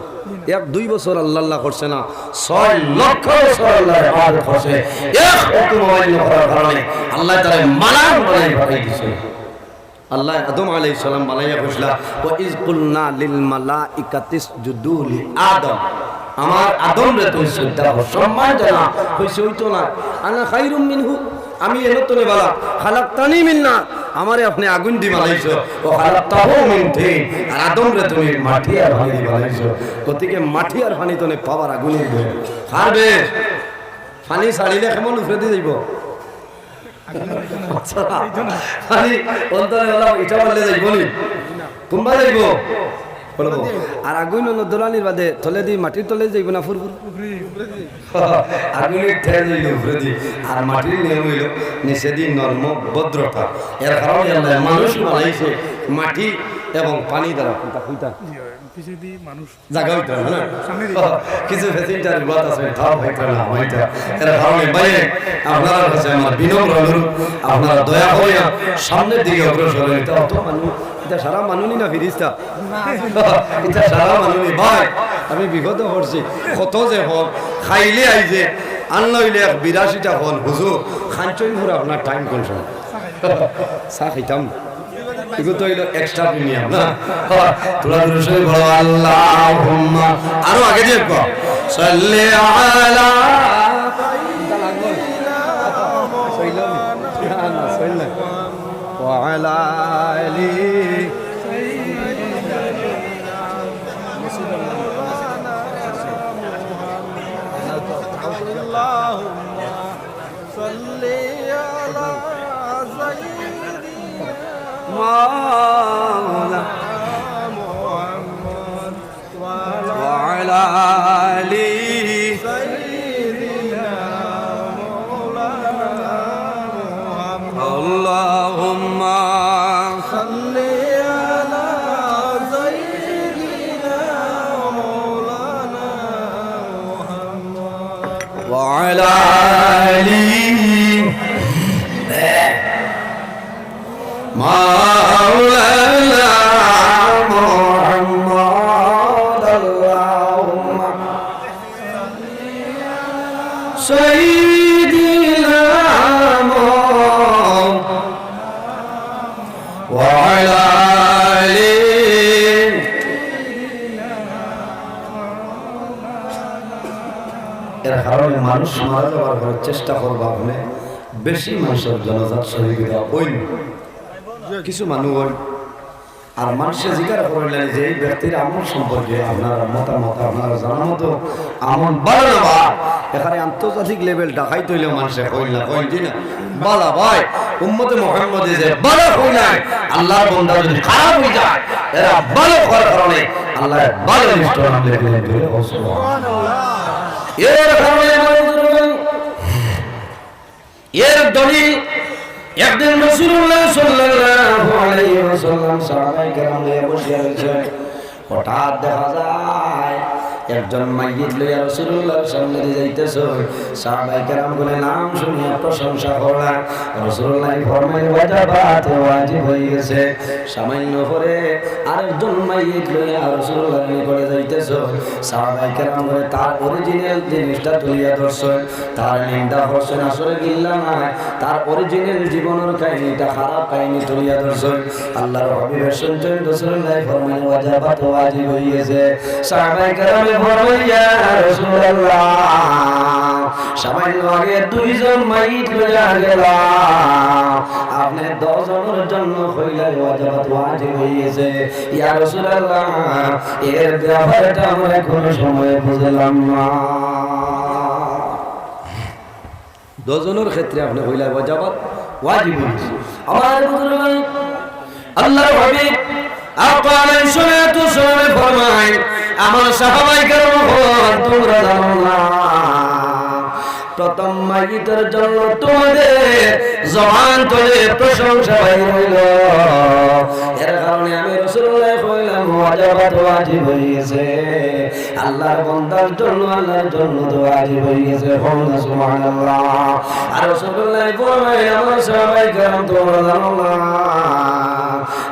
এক দুই বছর আল্লাহ আল্লাহ করছে না, ছয় লক্ষ বছর আল্লাহর ইবাদত করছে। এক হুকুম অমান্য করার কারণে আল্লাহ তাআলা মালার বানাই পাঠাই দিছে। আল্লাহ আদম আলাইহিস সালাম বানাইয়া কইছলা, "ওয়া ইজ কুলনা লিল মালাইকাতিস জুদু লি আদম।" আমার আদমরে তুমি শ্রদ্ধা কর, সম্মান জানা। কইছে, "অইতো না, আনা খাইরুম মিনহু, আমি এর তনে বালা, খালাকতানি মিন নার, আমারে আপনে আগুন দি বানাইছো, ওয়া খালাকতাহু মিন তিন, আর আদমরে তুমি মাটি আর পানি দি বানাইছো।" গতিকে মাটি আর পানি তনে পাওয়ার আগুন অইবে। পারবে? পানি ছাড়িলে কেমন উপরেদি যাইবো? আচ্ছা, পানি অন্তরে অলা ইটা মারলে যাইবো নি? কুনবা যাইবো? বলবো। আর আগুন অনো দলানির বাদে তলেদি মাটির তলে যাইবো না ফুরফুর? আগুনের তেজ অইল উপরেদি, আর মাটির নিয়ম অইল নিচেদি নরম ভদ্রতা। এর কারণে আল্লাহ মানুষ বানাইছে মাটি এবং পানি দ্বারা। কুনটা, কুনটা? পিছেদি মানুষ জাগা অইতো না, না? সামনে দিকে। কিছু passenger বিবাদ আছে, তাও হইতো না, হইতো। এর কারণে ভাই, আপনারার কাছে আমার বিনম্র অনুরোধ, আপনারা দয়া করিয়া সামনের দিকে অগ্রসর অইন। ইতা অত মানুষ, ইতা সারা মানুষই না ফিরিস্তা? ইতা সারা মানুষই। ভাই, আমি বিপদো পড়ছি। কত যে হক, খাইলে আইজে, আর নাইলে এক বিরাশিটা হন, হুজুর, কাঞ্চনপুর আপনার time কোন সময়? চা খাইতাম। এগুলো তো হইলো extra premium, না? তোরা দুরূদ শরীফ পড়ো, আল্লাহুম্মা। আরো আগে দিয়ে একবার। সাল্লি আলা। ওয়া আলা আলি। اللهم صل على سيدنا مولانا محمد وعلى آل سيدنا مولانا محمد. اللهم صل على سيدنا مولانا محمد وعلى آل مولانا محمد. اللهم سيدنا محمد وعلى آل. এর কারণে মানুষ মারা যাওয়ার পরে চেষ্টা করবা আপনি বেশি মানুষের জানাজাত শরিক অইন। কিছু মানুষ অইন, আর মানুষে জিজ্ঞাসা করলেন যে এই ব্যক্তির আমল সম্পর্কে আপনার মতামত, আপনার জানা মতো আমল ভালা না বা? এখানে আন্তর্জাতিক level দেখাইতে হইলে মানুষে কইল না, কইল কি না? ভালা ভাই, উম্মতে মুহাম্মদে যে ভালা কইল না, আল্লাহর বন্দা যদি খারাপ হয়ে যায়, এরা ভালা করার কারণে আল্লাহ ভালা list-ও নাম লেখে দেন। এর কারণে আমার বুজুর্গ, এর দলিল, একদিন রাসূলুল্লাহ সাল্লাল্লাহু আলাইহি ওয়াসাল্লাম সাহাবায়ে কেরাম লইয়া বসিয়া রইছে। হঠাৎ দেখা যায় একজন মাইয়িত লইয়া রাসূলুল্লাহর সামনেদি যাইতেছইন। সাহাবায়ে কেরাম বলে নাম শুনিয়া প্রশংসা করলা। রাসূলুল্লাহ ফরমাইন, "ওয়াজাবাত, ওয়াজিব অইগেছে।" সামান্য পরে আরেকজন মাইয়িত লইয়া রাসূলুল্লাহর নিকটে যাইতেছইন। সাহাবায়ে কেরাম বলে তার original জিনিসটা তুলিয়া ধরছইন, তার নিন্দা করছইন, আসলে গিল্লা নায়, তার original জীবনর কাহিনীটা, খারাপ কাহিনী তুলিয়া ধরছইন। আল্লাহর হাবিবে শুনছইন, রাসূলুল্লাহ ফরমাইন, "ওয়াজাবাত, ওয়াজিব অইগেছে।" সাহাবায়ে কেরামে ফরমাইন, "ইয়া রাসূলুল্লাহ, সামান্য আগে দুইজন মাইয়িত লইয়া গেলা, আপনে দশ জনর জন্য কইলা ওয়াজাবাত, ওয়াজিব অইগেছে। ইয়া রাসূলুল্লাহ, এর ব্যাপারটা আমরা কোনো সময় বুঝলাম না।" দশ জনর ক্ষেত্রে আপনে কইলা ওয়াজাবাত, ওয়াজিব অইগেছে। আমার বুজুর্গ, আল্লাহর হাবিব আকা আলাইহিস সালাতু ওয়াস সালামে ফরমাইন, আমার সাহাবায়ে কেরাম অকল, তুমরা জানো না, প্রথম মাইয়িতর জন্য তোমাদের জবান তনে প্রশংসা বাইর অইলো, এর কারণে আমি রাসূলুল্লাহ কইলাম, ওয়াজাবাত, ওয়াজিব অইগেছে। আল্লাহর বান্দার জন্য, আল্লাহর জন্য তো ওয়াজিব অইগেছে। কও না সুবহানাল্লাহ। আর রাসূলুল্লাহ ফরমাইন, আমার সাহাবায়ে কেরাম, তুমরা জানো না,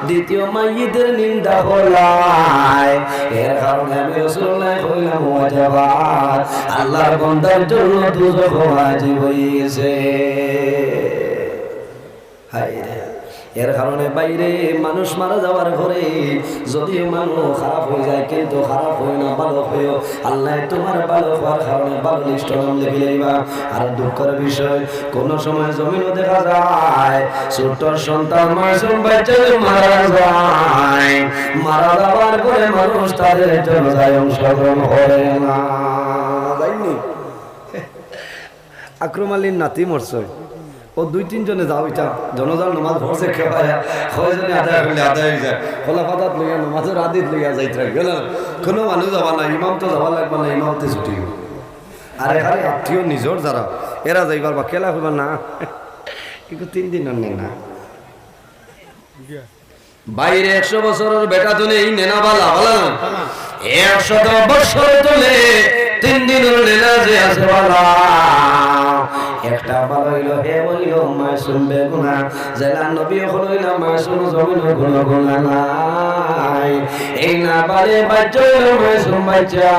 দ্বিতীয় মাইয়িতর নিন্দা করলায়, এর কারণে আমি রাসূলুল্লাহ কইলাম, ওয়াজাবাত, আল্লাহর বান্দার জন্য দুজখ ওয়াজিব অইগেছে। হায় রে। এর কারণে বাইরে মানুষ মারা যাওয়ার পরে যদিও মানুষ খারাপ অইযায়, কিন্তু খারাপ অইও না, ভালো অইও। আল্লায় তুমার ভালো অওয়ার কারণে ভালো লিস্টো নাম লেখিলাইবা। আর দুঃখর বিষয়, কুনু সময় জমিনো দেখা যায় ছোট সন্তান, মাসুম বাচ্চা মারা যায়, মারা যাওয়ার পরে মানুষ তাদের জানাজায় অংশগ্রহণ করে না। যাইনি? আকরম আলীর নাতি মরছে। ও দুই তিনজনে যাও, ইতা জানাজার নামাজ পড়ছে কেউ, কয়জনে আদায় করলে আদায় অইযায়। খোলা পাতাত লইয়া নামাজর আদিত লইয়া যাইতরা গেল। কুনু মানুষ যাবা না, ইমাম তো যাওয়া লাগবা না, ইমামতি ছুটি। আর এখানে আত্মীয় নিজর যারা, এরা যাইবার বা কেলা কইবা না। কিন্তু তিন দিন আর নেই না। বাইরে একশো বছরর বেটা তুলে এই নেনা বালা, বালা না। একশত বছর তুলে তিন দিনর নেনা যে আছে বালা। একটা বালা অইলো, হে অইলো মাসুম বেগুনা। যেলা নবী অকল অইলা মাসুম, জমিনো কুনু গুনা নাই। এই নাবালিগ বাচ্চা অইলো মাসুম বাচ্চা।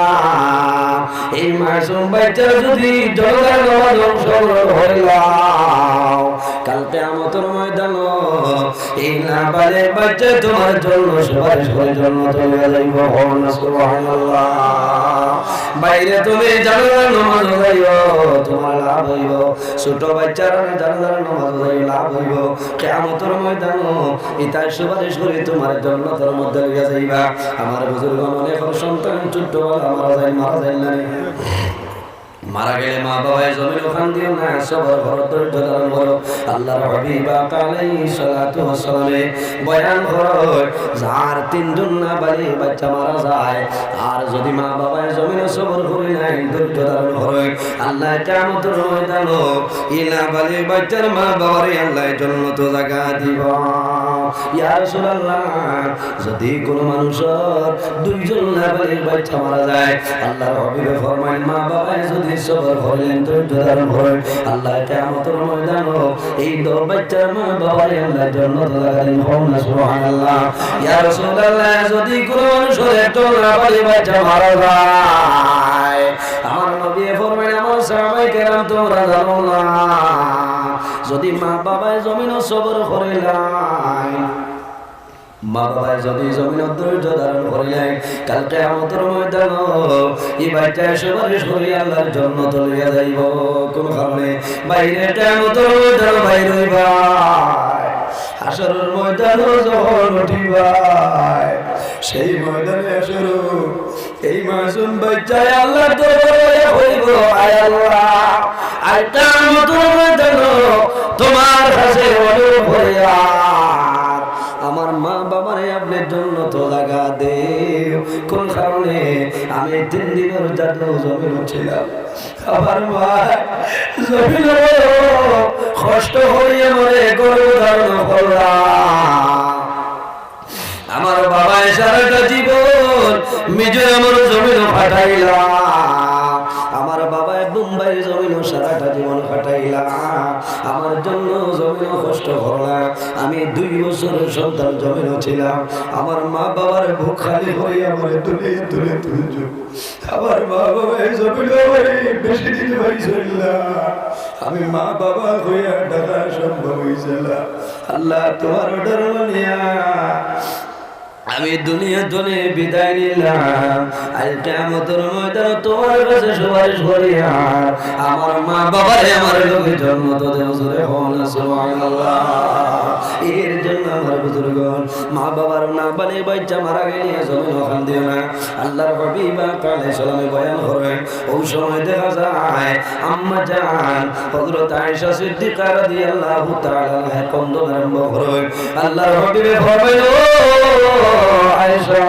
এই মাসুম বাচ্চা যদি জানাজার নামাজ অংশগ্রহণ করিলাও, কাল কিয়ামতর ময়দানো এই নাবালিগ বাচ্চা তুমার জন্য সুপারিশ করি জান্নাতো লইয়া যাইবো। কও না সুবহানাল্লাহ। বাইরে তুমি জানাজার নামাজো যাইও, তুমার লাভ অইবো। ছোট বাচ্চারা জানাজার নামাজো যাইও, লাভ অইবো। কিয়ামতর ময়দানো ইতায় সুপারিশ করি তুমারে জান্নাতর মধ্যে লইয়া যাইবা। আমার বুজুর্গ, অনেকর সন্তান ছোটবেলা মারা যায়, মারা যায় না নি? মারা গেলে মা বাবায় জমিনো কান্দিও না, সবর করো, ধৈর্য ধারণ করো। আল্লাহর হাবিব আকা আলাইহিস সালাতু ওয়াস সালামে বয়ান করইন, যার তিনজন নাবালিগ বাচ্চা মারা যায়, আর যদি মা বাবায় জমিনো সবর করইন না, ধৈর্য ধারণ করইন, আল্লায় কিয়ামতর ময়দানো ই নাবালিগ বাচ্চার মা বাবারে আল্লায় জান্নাতো জাগা দিবা। ইয়া রাসূলুল্লাহ, যদি কুনু মানুষর দুইজন নাবালিগ বাচ্চা মারা যায়, আল্লাহর হাবিবে ফরমাইন, মা বাবায় যদি সবর করইন, ধৈর্য ধারণ করইন, আল্লায় কিয়ামতর ময়দানো এই দুই বাচ্চার মা বাবারে আল্লায় জান্নাতো জাগা দিবা। কও না সুবহানাল্লাহ। ইয়া রাসূলুল্লাহ, যদি কুনু মানুষর একটা নাবালিগ বাচ্চা মারা যায়, আমার নবীয়ে ফরমাইন, আমার সাহাবায়ে কেরাম, তুমরা জানো না, যদি মা বাবায় জমিনো সবর করইন, মা বাবায় যদি জমিনো ধৈর্য ধারণ করইন, কাল কিয়ামতর ময়দানো ই বাচ্চায় সুপারিশ করি আল্লাহর জান্নাতো লইয়া যাইবো। কুন কারণে? বাইরে কিয়ামতর ময়দানো বাইর অইবায়, হাশরর ময়দানো যখন উঠিবায়, সেই ময়দানে হাশরো এই মাসুম বাচ্চায় আল্লাহর দরবারে কইবো, আয় আল্লাহ, আইজ কিয়ামতর ময়দানো তুমার কাছে অনুরোধ করিয়ার আমার মা বাবারে আপনে জান্নাতো জাগা দেও। কুন কারণে? আমি তিন দিনর জাদু জমিনো ছিলাম। আমার মায় জমিনো কষ্ট করিয়া আমারে গর্ভধারণ করলা। আমার বাবায় সারাটা জীবন মিজোরামর জমিনো কাটাইলা। আমার বাবায় বোম্বাই জমিনো সারাটা জীবন কাটাইলা। আমার জন্য জমিনো কষ্ট করলা। আমি দুই বছরের সন্তান জমিনো ছিলাম। আমার মা বাবার বুক খালি করি আমার দুনিয়া তুলে তুলছো। আমার মা বাবায় জমিনো আমারে বেশি দিন পাইছইন না। আমি মা বাবা হইয়া ডাকা সম্ভব হইছে না। আল্লাহ, তোমার অর্ডার মানিয়া আমি দুনিয়া তনে বিদায় নিলাম। আইজ কিয়ামতর ময়দানো তোমার কাছে সুপারিশ করিয়ার আমার মা বাবারে আমার লগে জন্নতো দেও। জোরে কও না সুবহানাল্লাহ। এর জন্য আমার বুজুর্গগণ, মা বাবার নাবালিগ বাইচ্চা মারা গেলে জমিনো কান্দিও না। আল্লাহর হাবিব পাক আলাইহিস সালামে বয়ান করেন, ওই সময় দেখা যায় আম্মা জান হযরত আয়েশা সিদ্দিকা রাদিয়াল্লাহু তাআলা আনহা কান্দন আরম্ভ করেন। আল্লাহর হাবিবে ফরমাইল, "ও আয়েশা,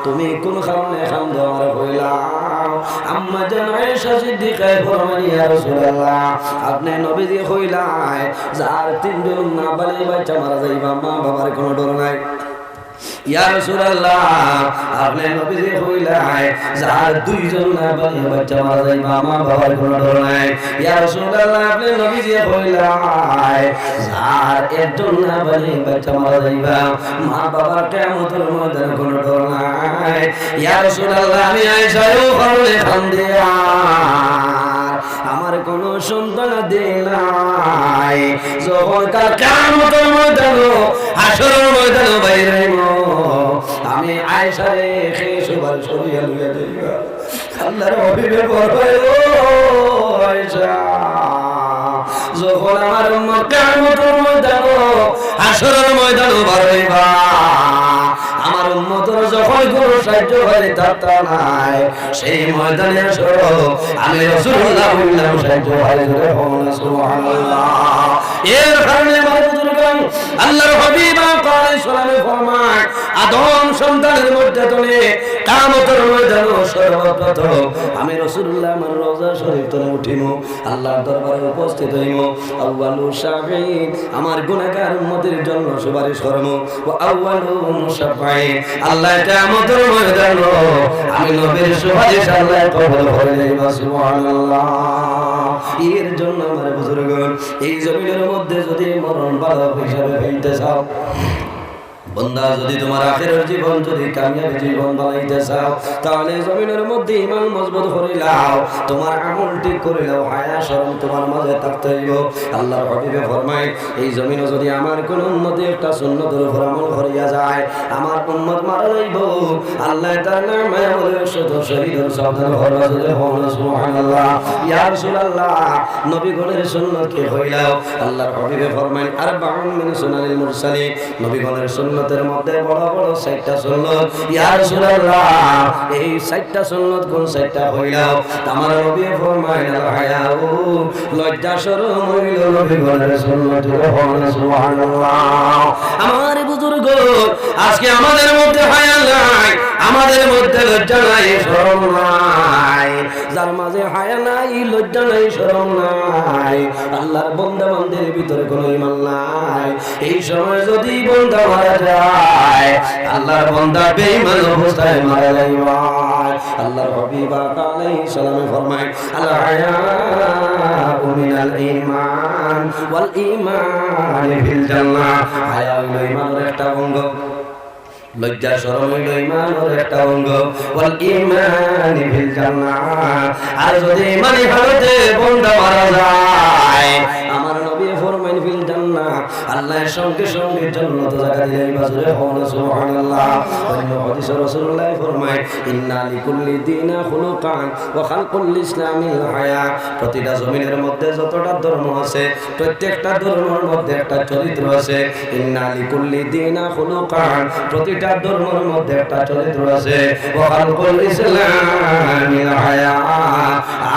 তুমি কোন কারণে কান্দো আমারে কইলাও?" আম্মা জান আয়েশা সিদ্দিকায় ফরমাইন, "ইয়া রাসূলুল্লাহ, আপনে নবীজিয়ে কইলায় যার তিনজন নাবালিগ বাইচ্চা মারা যাইবা, মা বাবার কোনো ডর নাই।" ইয়া রাসূলুল্লাহ, আপনে নবীজিয়ে কইলায় যার দুইজন নাবালিগ বাইচ্চা মারা যাইবা, মা বাবার কোনো ডর নাই। ইয়া রাসূলুল্লাহ, আপনে নবীজিয়ে কইলায় যার একজন নাবালিগ বাইচ্চা মারা যাইবা, মা বাবার কিয়ামতর ময়দানো কোনো ডর নাই। ইয়া রাসূলুল্লাহ, আমি আয়েশায় অউ কারণে কান্দিয়ার আমার কোনো সন্তানাদি নাই। যখন কাল কিয়ামতর ময়দানো, হাশরর ময়দানো বাইর অইমু, আমি আয়েশারে কে সুপারিশ করিয়া লইয়া যাইবা? আল্লাহর হাবিবে ফরমায়, ও আয়েশা, যখন আমার উম্মত কিয়ামতর ময়দানো, হাশরর ময়দানো বার অইবা, আমার উম্মতর যখন কোনো সাহায্যকারী থাকতা নাই, সেই ময়দানে হাশরো আমি রাসূলুল্লাহ অইলাম সাহায্যকারী। জোরে কও না সুবহানাল্লাহ। এর কারণে আমার বুজুর্গগণ, আল্লাহর হাবিব পাক আলাইহিস সালামে ফরমায়, আদম সন্তানের মধ্যে তনে কিয়ামতর ময়দানো সর্বপ্রথম আমি রাসূলুল্লাহ আমার রওজা শরীফ তনে উঠিমু। আল্লাহর দরবারে উপস্থিত অইমু। আউয়ালু শাফিঈন, আমার গুনাহগার উম্মতের জন্য সুপারিশ করমু। ওয়া আউয়ালু মুশাফফাইন, আল্লাহ কিয়ামতর ময়দানো আমি নবীর সুপারিশ আল্লাহ কবুল করি লইবা। সুবহানাল্লাহ। এর জন্য আমার বুজুর্গগণ, এই জমিনের মধ্যে যদি মরণ ভালো হিসাবে পাইতে চাও, বন্দা, যদি তোমার আখেরর জীবন যদি কামিয়াবি জীবন বানাইতে চাও, তাহলে জমিনের মধ্যে ইমান মজবুত করিলাও, তোমার আমল ঠিক করিলাও, হায়া শরম তোমার মাঝে থাকতে অইবো। আল্লাহর হাবিবে ফরমায়, এই জমিনো যদি আমার কোন উম্মতে একটা সুন্নতর উপর আমল করিয়া যায়, আমার উম্মত মারা যাইবো, আল্লাহ তাআলার নামে আমলের শত শহীদর সন্তান হরজে হন। সুবহানাল্লাহ। ইয়া রাসূলুল্লাহ, নবীগণের সুন্নত কি কইলাও? আল্লাহর হাবিবে ফরমায়, আরবাউন মিন সুনানিল মুরসালিন, নবীগণের সুন্নতের মধ্যে বড় বড় চাইরটা সুন্নত। ইয়া রাসূলুল্লাহ, এই চাইরটা সুন্নত কোন চাইরটা কইলাও? আমার নবী ফরমাইন, আল হায়াউ, লজ্জা শরম অইলো নবীগণের সুন্নত। জোরে কও না সুবহানাল্লাহ। আমার বুজুর্গ, আজকে আমাদের মধ্যে হায়া নাই, আমাদের মধ্যে লজ্জা নাই, শরম নাই। যার মাঝে হায়া নাই, লজ্জা নাই, শরম নাই, আল্লাহর বন্দা বান্দির ভিতরে কোনো ইমান নাই। এই সময় যদি বন্দা মারা যায়, আল্লাহর বন্দা বেঈমান অবস্থায় মারা যাইবা। আল্লাহর হাবিব আলাইহিস সালামে ফরমায়, আল হায়াউ মিনাল ঈমান, ওয়াল ঈমান ফিল জান্নাহ। হায়া অইলো ঈমানর একটা অঙ্গ। লজ্জা শরম অইলো ঈমানর একটা অঙ্গ। ওয়াল ঈমান ফিল জান্নাহ। আর যদি ইমানি হালতে বন্দা মারা যায়, আমার নবী ফরমাইন ফিল জান্নাহ, আল্লাহ সঙ্গে সঙ্গে জান্নাত জাগা দিলাইবা। জোরে কও না সুবহানাল্লাহ। অন্য হাদিসে রাসূলুল্লাহ ফরমায়, ইন্না লিকুল্লি দীনা খুলুকান ওয়া খালকুল ইসলামিল হায়া। প্রতিটা জমিনের মধ্যে যতটা ধর্ম আছে, প্রত্যেকটা ধর্মর মধ্যে একটা চরিত্র আছে। ইন্না লিকুল্লি দীনা খুলুকান, প্রতিটা ধর্মর মধ্যে একটা চরিত্র আছে। ওয়া খালকুল ইসলামিল হায়া,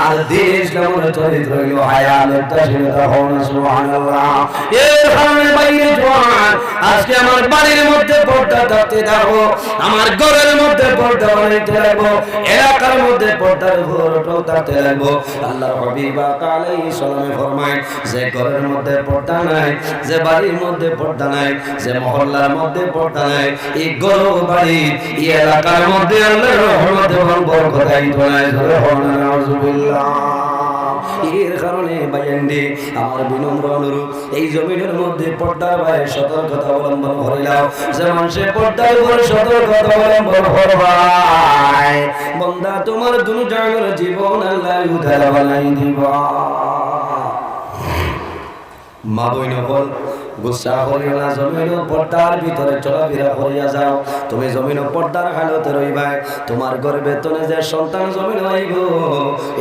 আর দ্বীন ইসলামর চরিত্র অইলো হায়া, লজ্জাশীলতা। কও না সুবহানাল্লাহ। এর কারণে বাইরে জোয়ান, আজকে আমার বাড়ির মধ্যে পর্দা থাকতে দেখো, আমার ঘরের মধ্যে পর্দা বানাইতে লাগবো, এলাকার মধ্যে পর্দার উপর অটল থাকতে লাগবো। আল্লাহর হাবিব আকা আলাইহিস সালামে ফরমায়, যে ঘরের মধ্যে পর্দা নাই, যে বাড়ির মধ্যে পর্দা নাই, যে মহল্লার মধ্যে পর্দা নাই, এই ঘর বাড়ি, এই এলাকার মধ্যে আল্লাহর রহমত এবং বরকত আইতো নায়। জোরে বলুন, নাউজুবিল্লাহ। এর কারণে ভাইয়াইনরে, আমার বিনম্র অনুরোধ, এই জমিনের মধ্যে পর্দার বায় সতর্কতা অবলম্বন করিলাও। যে মানষে পর্দার উপরে সতর্কতা অবলম্বন করবায়, বন্দা, তোমার দুনো জাহানের জীবন আল্লাহ উজালা বানাই দিবা। মা বইন অকল, গুসা করিও না, জমিনও পর্দার ভিতরে চলাফেরা করিয়া যাও। তুমি জমিনও পর্দার হালতে রইবায়। তোমার গর্ভে তনে যে সন্তান জমিনও আইবো,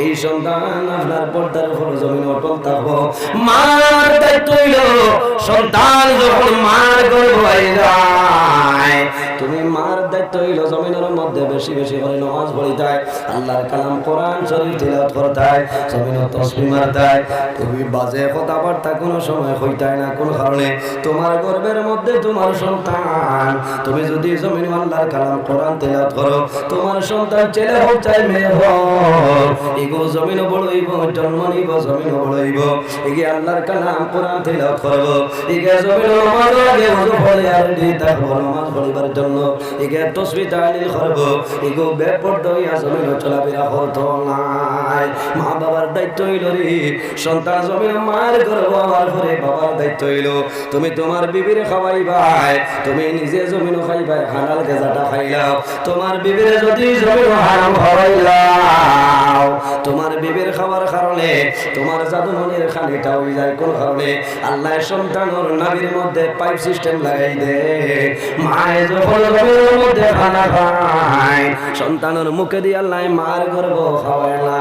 এই সন্তান আপনার পর্দার উপর জমিনও অটল থাকবো। মার দায়িত্ব অইলো, সন্তান যখন মার গর্ভে আই যায়, তুমি মার দায়িত্ব অইলো জমিনের মধ্যে বেশি বেশি করি নামাজ পড়িতায়, আল্লাহর কালাম কোরআন শরীফ তিলাওয়াত করতায়, জমিনও তসবিহ মারতায়। তুমি বাজে কথাবার্তা কোনো সময় কইতায় না। কোন কারণে? তোমার গর্ভের মধ্যে তোমার সন্তান। তুমি যদি জমিনও আল্লাহর কালাম কোরআন তিলাওয়াত করো, তোমার সন্তান ছেলে হোক চাই মেয়ে হোক, ইগু জমিনও বড় অইবো, জন্ম নিবো, জমিনও বড় অইবো। ইগে আল্লাহর কালাম কোরআন তিলাওয়াত করবো, ইগে জমিনও নামাজ আগে ওযু পড়িয়া রেডি থাকবো নামাজ পড়িবার জন্য। ইগে তসবিহ তাহলিল করবো, ইগু বেপর্দা অইয়া জমিনও চলাফেরা করতো নায়। মা বাবার দায়িত্ব অইলো রে, সন্তান জমিনও মার গর্ভে আওয়ার পরে বাবার দায়িত্ব অইলো, তুমি তোমার বিবিরে খাওয়াইবায়, তুমি নিজে জমিনও খাইবায়, হালাল গেজাটা খাইলাও। তোমার বিবিরে যদি জমিনও হারাম খাওয়াইলাও, তোমার বিবির খাওয়ার কারণে তোমার জাদুমণির খানিটা অই যায়। কোন কারণে? আল্লাহ সন্তানর নাভির মধ্যে পাইপ সিস্টেম লাগাই দে। মায়ে যখন গর্ভের মধ্যে খানা খায়, সন্তানর মুখেদি আল্লাহ মার গর্ভ খাওয়ায় না,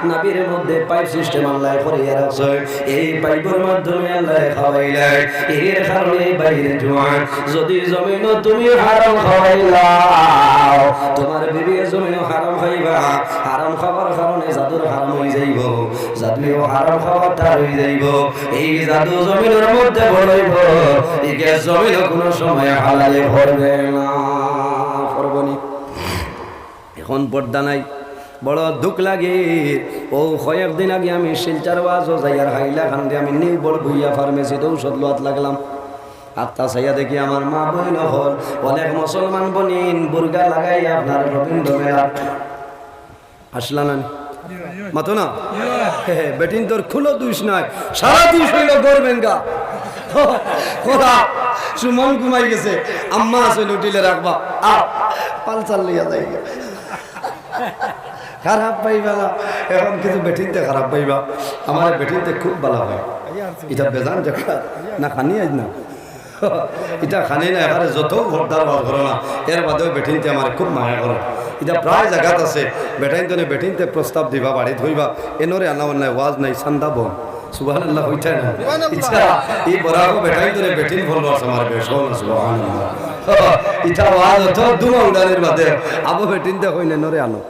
নাভির মধ্যে পাইপ সিস্টেম আল্লাহ করিয়া রাখছে। এই পাইপর মাধ্যমে আল্লাহ খাওয়াইলায়। এর কারণে বাইরে জোয়ান, যদি জমিনও তুমি হারাম খাওয়াইলাও, তোমার বিবি জমিনও হারাম খাইবা। হারাম খাবার কারণে জাদুর হারাম অই যাইবো, জাদুও হারাম খাবার তার অই যাইবো। এই জাদু জমিনর মধ্যে বড় অইবো, ইগে জমিনও কোনো সময় হালালি করবে না, করবো নি। এখন পর্দা নাই, বড় দুখ লাগে। ও কয়েকদিন আগে আমি শিলচর ওয়াজও যাইয়ার হাইলাকান্দি আমি নিউ বড় ভুইয়া ফার্মেসিত ঔষধ লওয়াত লাগলাম। আত্তা চাইয়া দেখি আমার মা বইন অকল, অনেক মুসলমান বইন বুরকা লাগাইয়া আপনার রবীন্দ্র মেলা আসলা না নি? মাতো না? হে, হে, বেটিন্তর কুনু দুষ নাই, সারা দুষ অইলো গরু বেঙ্গা। খোদা, সুমন ঘুমাই গেছে, আম্মা আছে লুটিলে রাখবা। আ, পালসার লইয়া যাই। খারাপ পাইবা না, এখন কিছু বেটিন্তে খারাপ পাইবা। আমার বেটিন্তে খুব ভালা পায়। ইটা বেজান জাগা না খানি আইজ না। ইটা খানি না, এখানে যত পর্দার ওয়াজ করো না, এর বাদেও বেটিন্তে আমার খুব মায়া করে। ইটা প্রায় জাগাত আছে, বেটাইন্তনে বেটিন্তে প্রস্তাব দিবা, বাড়িত কইবা, এনরে আনা অন্যায় ওয়াজ নাই, চান্দা বন। সুবহানাল্লাহ কইতা না? ইটা, ই বরাকো বেটাইন্তনে বেটিন বললো আছে আমার বেশ, না সুবহানাল্লাহ। ইটা ওয়াজ অত দুমাউদানির বাদে, আবো বেটিন্তে কইন এনরে আনো।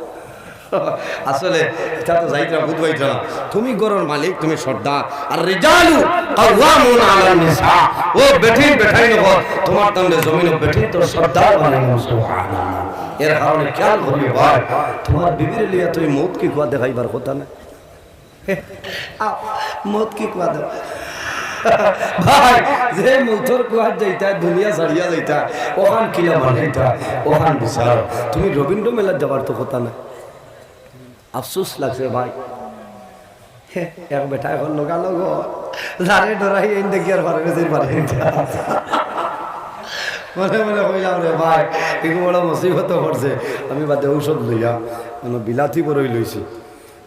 আসলে, ইটা তো যাইতরা বুঝবাইতরা না। তুমি ঘরর মালিক, তুমি সর্দার। আর রিজালু কাওয়ামুনা আলান নিসা। ও বেটিন, বেটাইন অকল, তোমার তানরে জমিনও বেটিন্তর সর্দার বানাইলাম, সুবহানাল্লাহ। এর কারণে খেয়াল করিও ভাই, তোমার বিবিরে লইয়া তুমি মউত কি কুয়া দেখাইবার কথা না। আ, মউত কি কুয়া দেও। ভাই, যে মউতর কুয়াত যাইতা, দুনিয়া ছাড়িয়া যাইতা, অখান কিলা বানাইতা, অখান বিচার। তুমি রবীন্দ্র মেলাত যাবার তো কথা না। আফসোস লাগছে ভাই। হে, এক বেটায় কইল, "লগা লগ, যারে ডরাই এইন দেখি আর ফার্মেসির বারে।" মনে মনে কইলাম, "রে ভাই, ইগু বড় মুসিবতো পড়ছে।" আমি বাদে ঔষধ লইয়া, মানে বিলাতি বড়ই লইছি।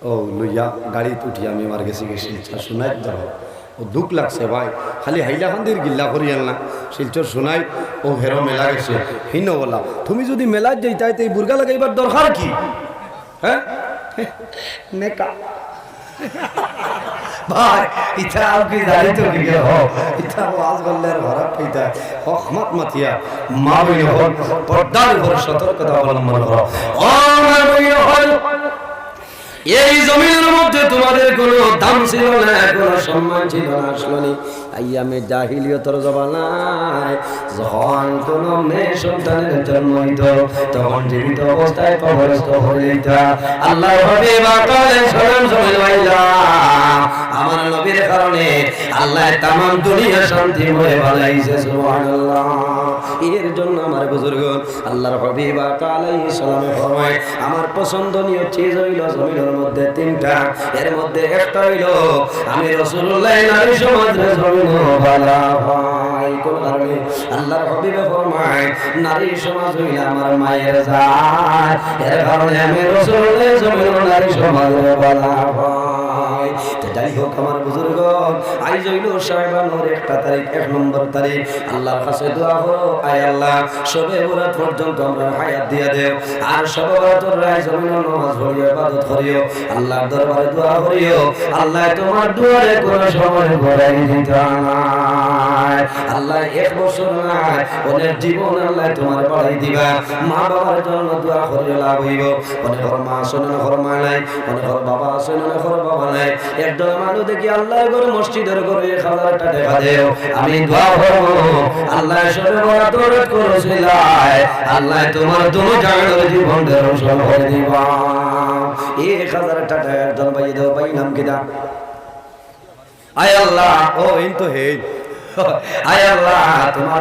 ও লইয়া গাড়িত উঠি আমি আমার গেছি গেছি শিলচর সোনাইত যাওয়া। ও দুখ লাগছে ভাই, খালি হাইলাকান্দির গিল্লা করিয়ার না, শিলচর সোনাইত ও হেরো মেলা গেছে। হিনো বলা, তুমি যদি মেলাত যাইতায়, তে এই বুরকা লাগাইবার দরকার কি? হ্যাঁ? নেকা। ভাই, ইটা আর কি জানি তো কি হো? ইটা ওয়াজ করলে আর খারাপ পাইতা। হক মাত মাতিয়া, মা বইন অকল, পর্দার উপর সতর্কতা অবলম্বন করো। ও মা বইন অকল, এই জমিনর মধ্যে তোমাদের কোনো সম্মান ছিল না, কোনো সম্মান ছিল না। আসলো নি আইয়ামে জাহিলিয়তর জমানায় যখন কোনো মেয়ে সন্তানের জন্ম হইতো, তখন জীবিত অবস্থায় কবরস্থ করে দিতা। আল্লাহর হাবিব আকা আলাইহিস সালাম জমিন আইলা, আমার নবীর কারণে আল্লাহ তামাম দুনিয়া শান্তিময় বানাইছে। সুবহানাল্লাহ। এর জন্য আমার বুজুর্গ আল্লাহর হাবিব আকা আলাইহিস সালামে ফরমায়, আমার পছন্দনীয় চিজ হইল জমিনের মধ্যে তিনটা, এর মধ্যে একটা হইল আমি রাসূলুল্লাহ নারী সমাজরে জমিন বালা পাই। কোন কারণে? আল্লাহর হাবিবে ফরমায়, নারী সমাজ হইল আমার মায়ের জাত, এর কারণে আমি রাসূলুল্লাহ জমিন নারী সমাজরে বালা পাই। তো যাই হোক আমার বুজুর্গ, আইজ হইল শাবানর একটা তারিখ, এক নম্বর তারিখ। আল্লাহর কাছে দোয়া করো, আয় আল্লাহ, শবে বরাত পর্যন্ত আমরা হায়াত দিয়া দেও। আর শবে বরাতর রায় জমিন নামাজ পড়িও, ইবাদত করিও, আল্লাহর দরবারে দোয়া করিও। আল্লাহ তোমার দুয়ারে কোনো সময় ঘুরাই দিতা নায়। আল্লাহ এক বছর নায়, অনেক জীবন আল্লাহ তোমার বাড়াই দিবা। মা বাবার জন্য দোয়া করিও, লাভ হইব। অনেকর মা আছে না, অনেকর মা নাই, অনেকর বাবা আছে না, অনেকর বাবা নাই। একজন মানুষ দেখি আল্লাহর ঘর, মসজিদের ঘরে এক হাজার টেকা দেও, আমি দোয়া করব, আল্লাহ শবে বরাত দৌলত করছিলায়, আল্লাহ তোমার দুনো জাগার জীবন ধ্বংস করে দিবা। এক হাজার টেকা একজন ভাই দেও, ভাই নাম কিতা? আয় আল্লাহ, ও ইন তো হে। আয় আল্লাহ, তোমার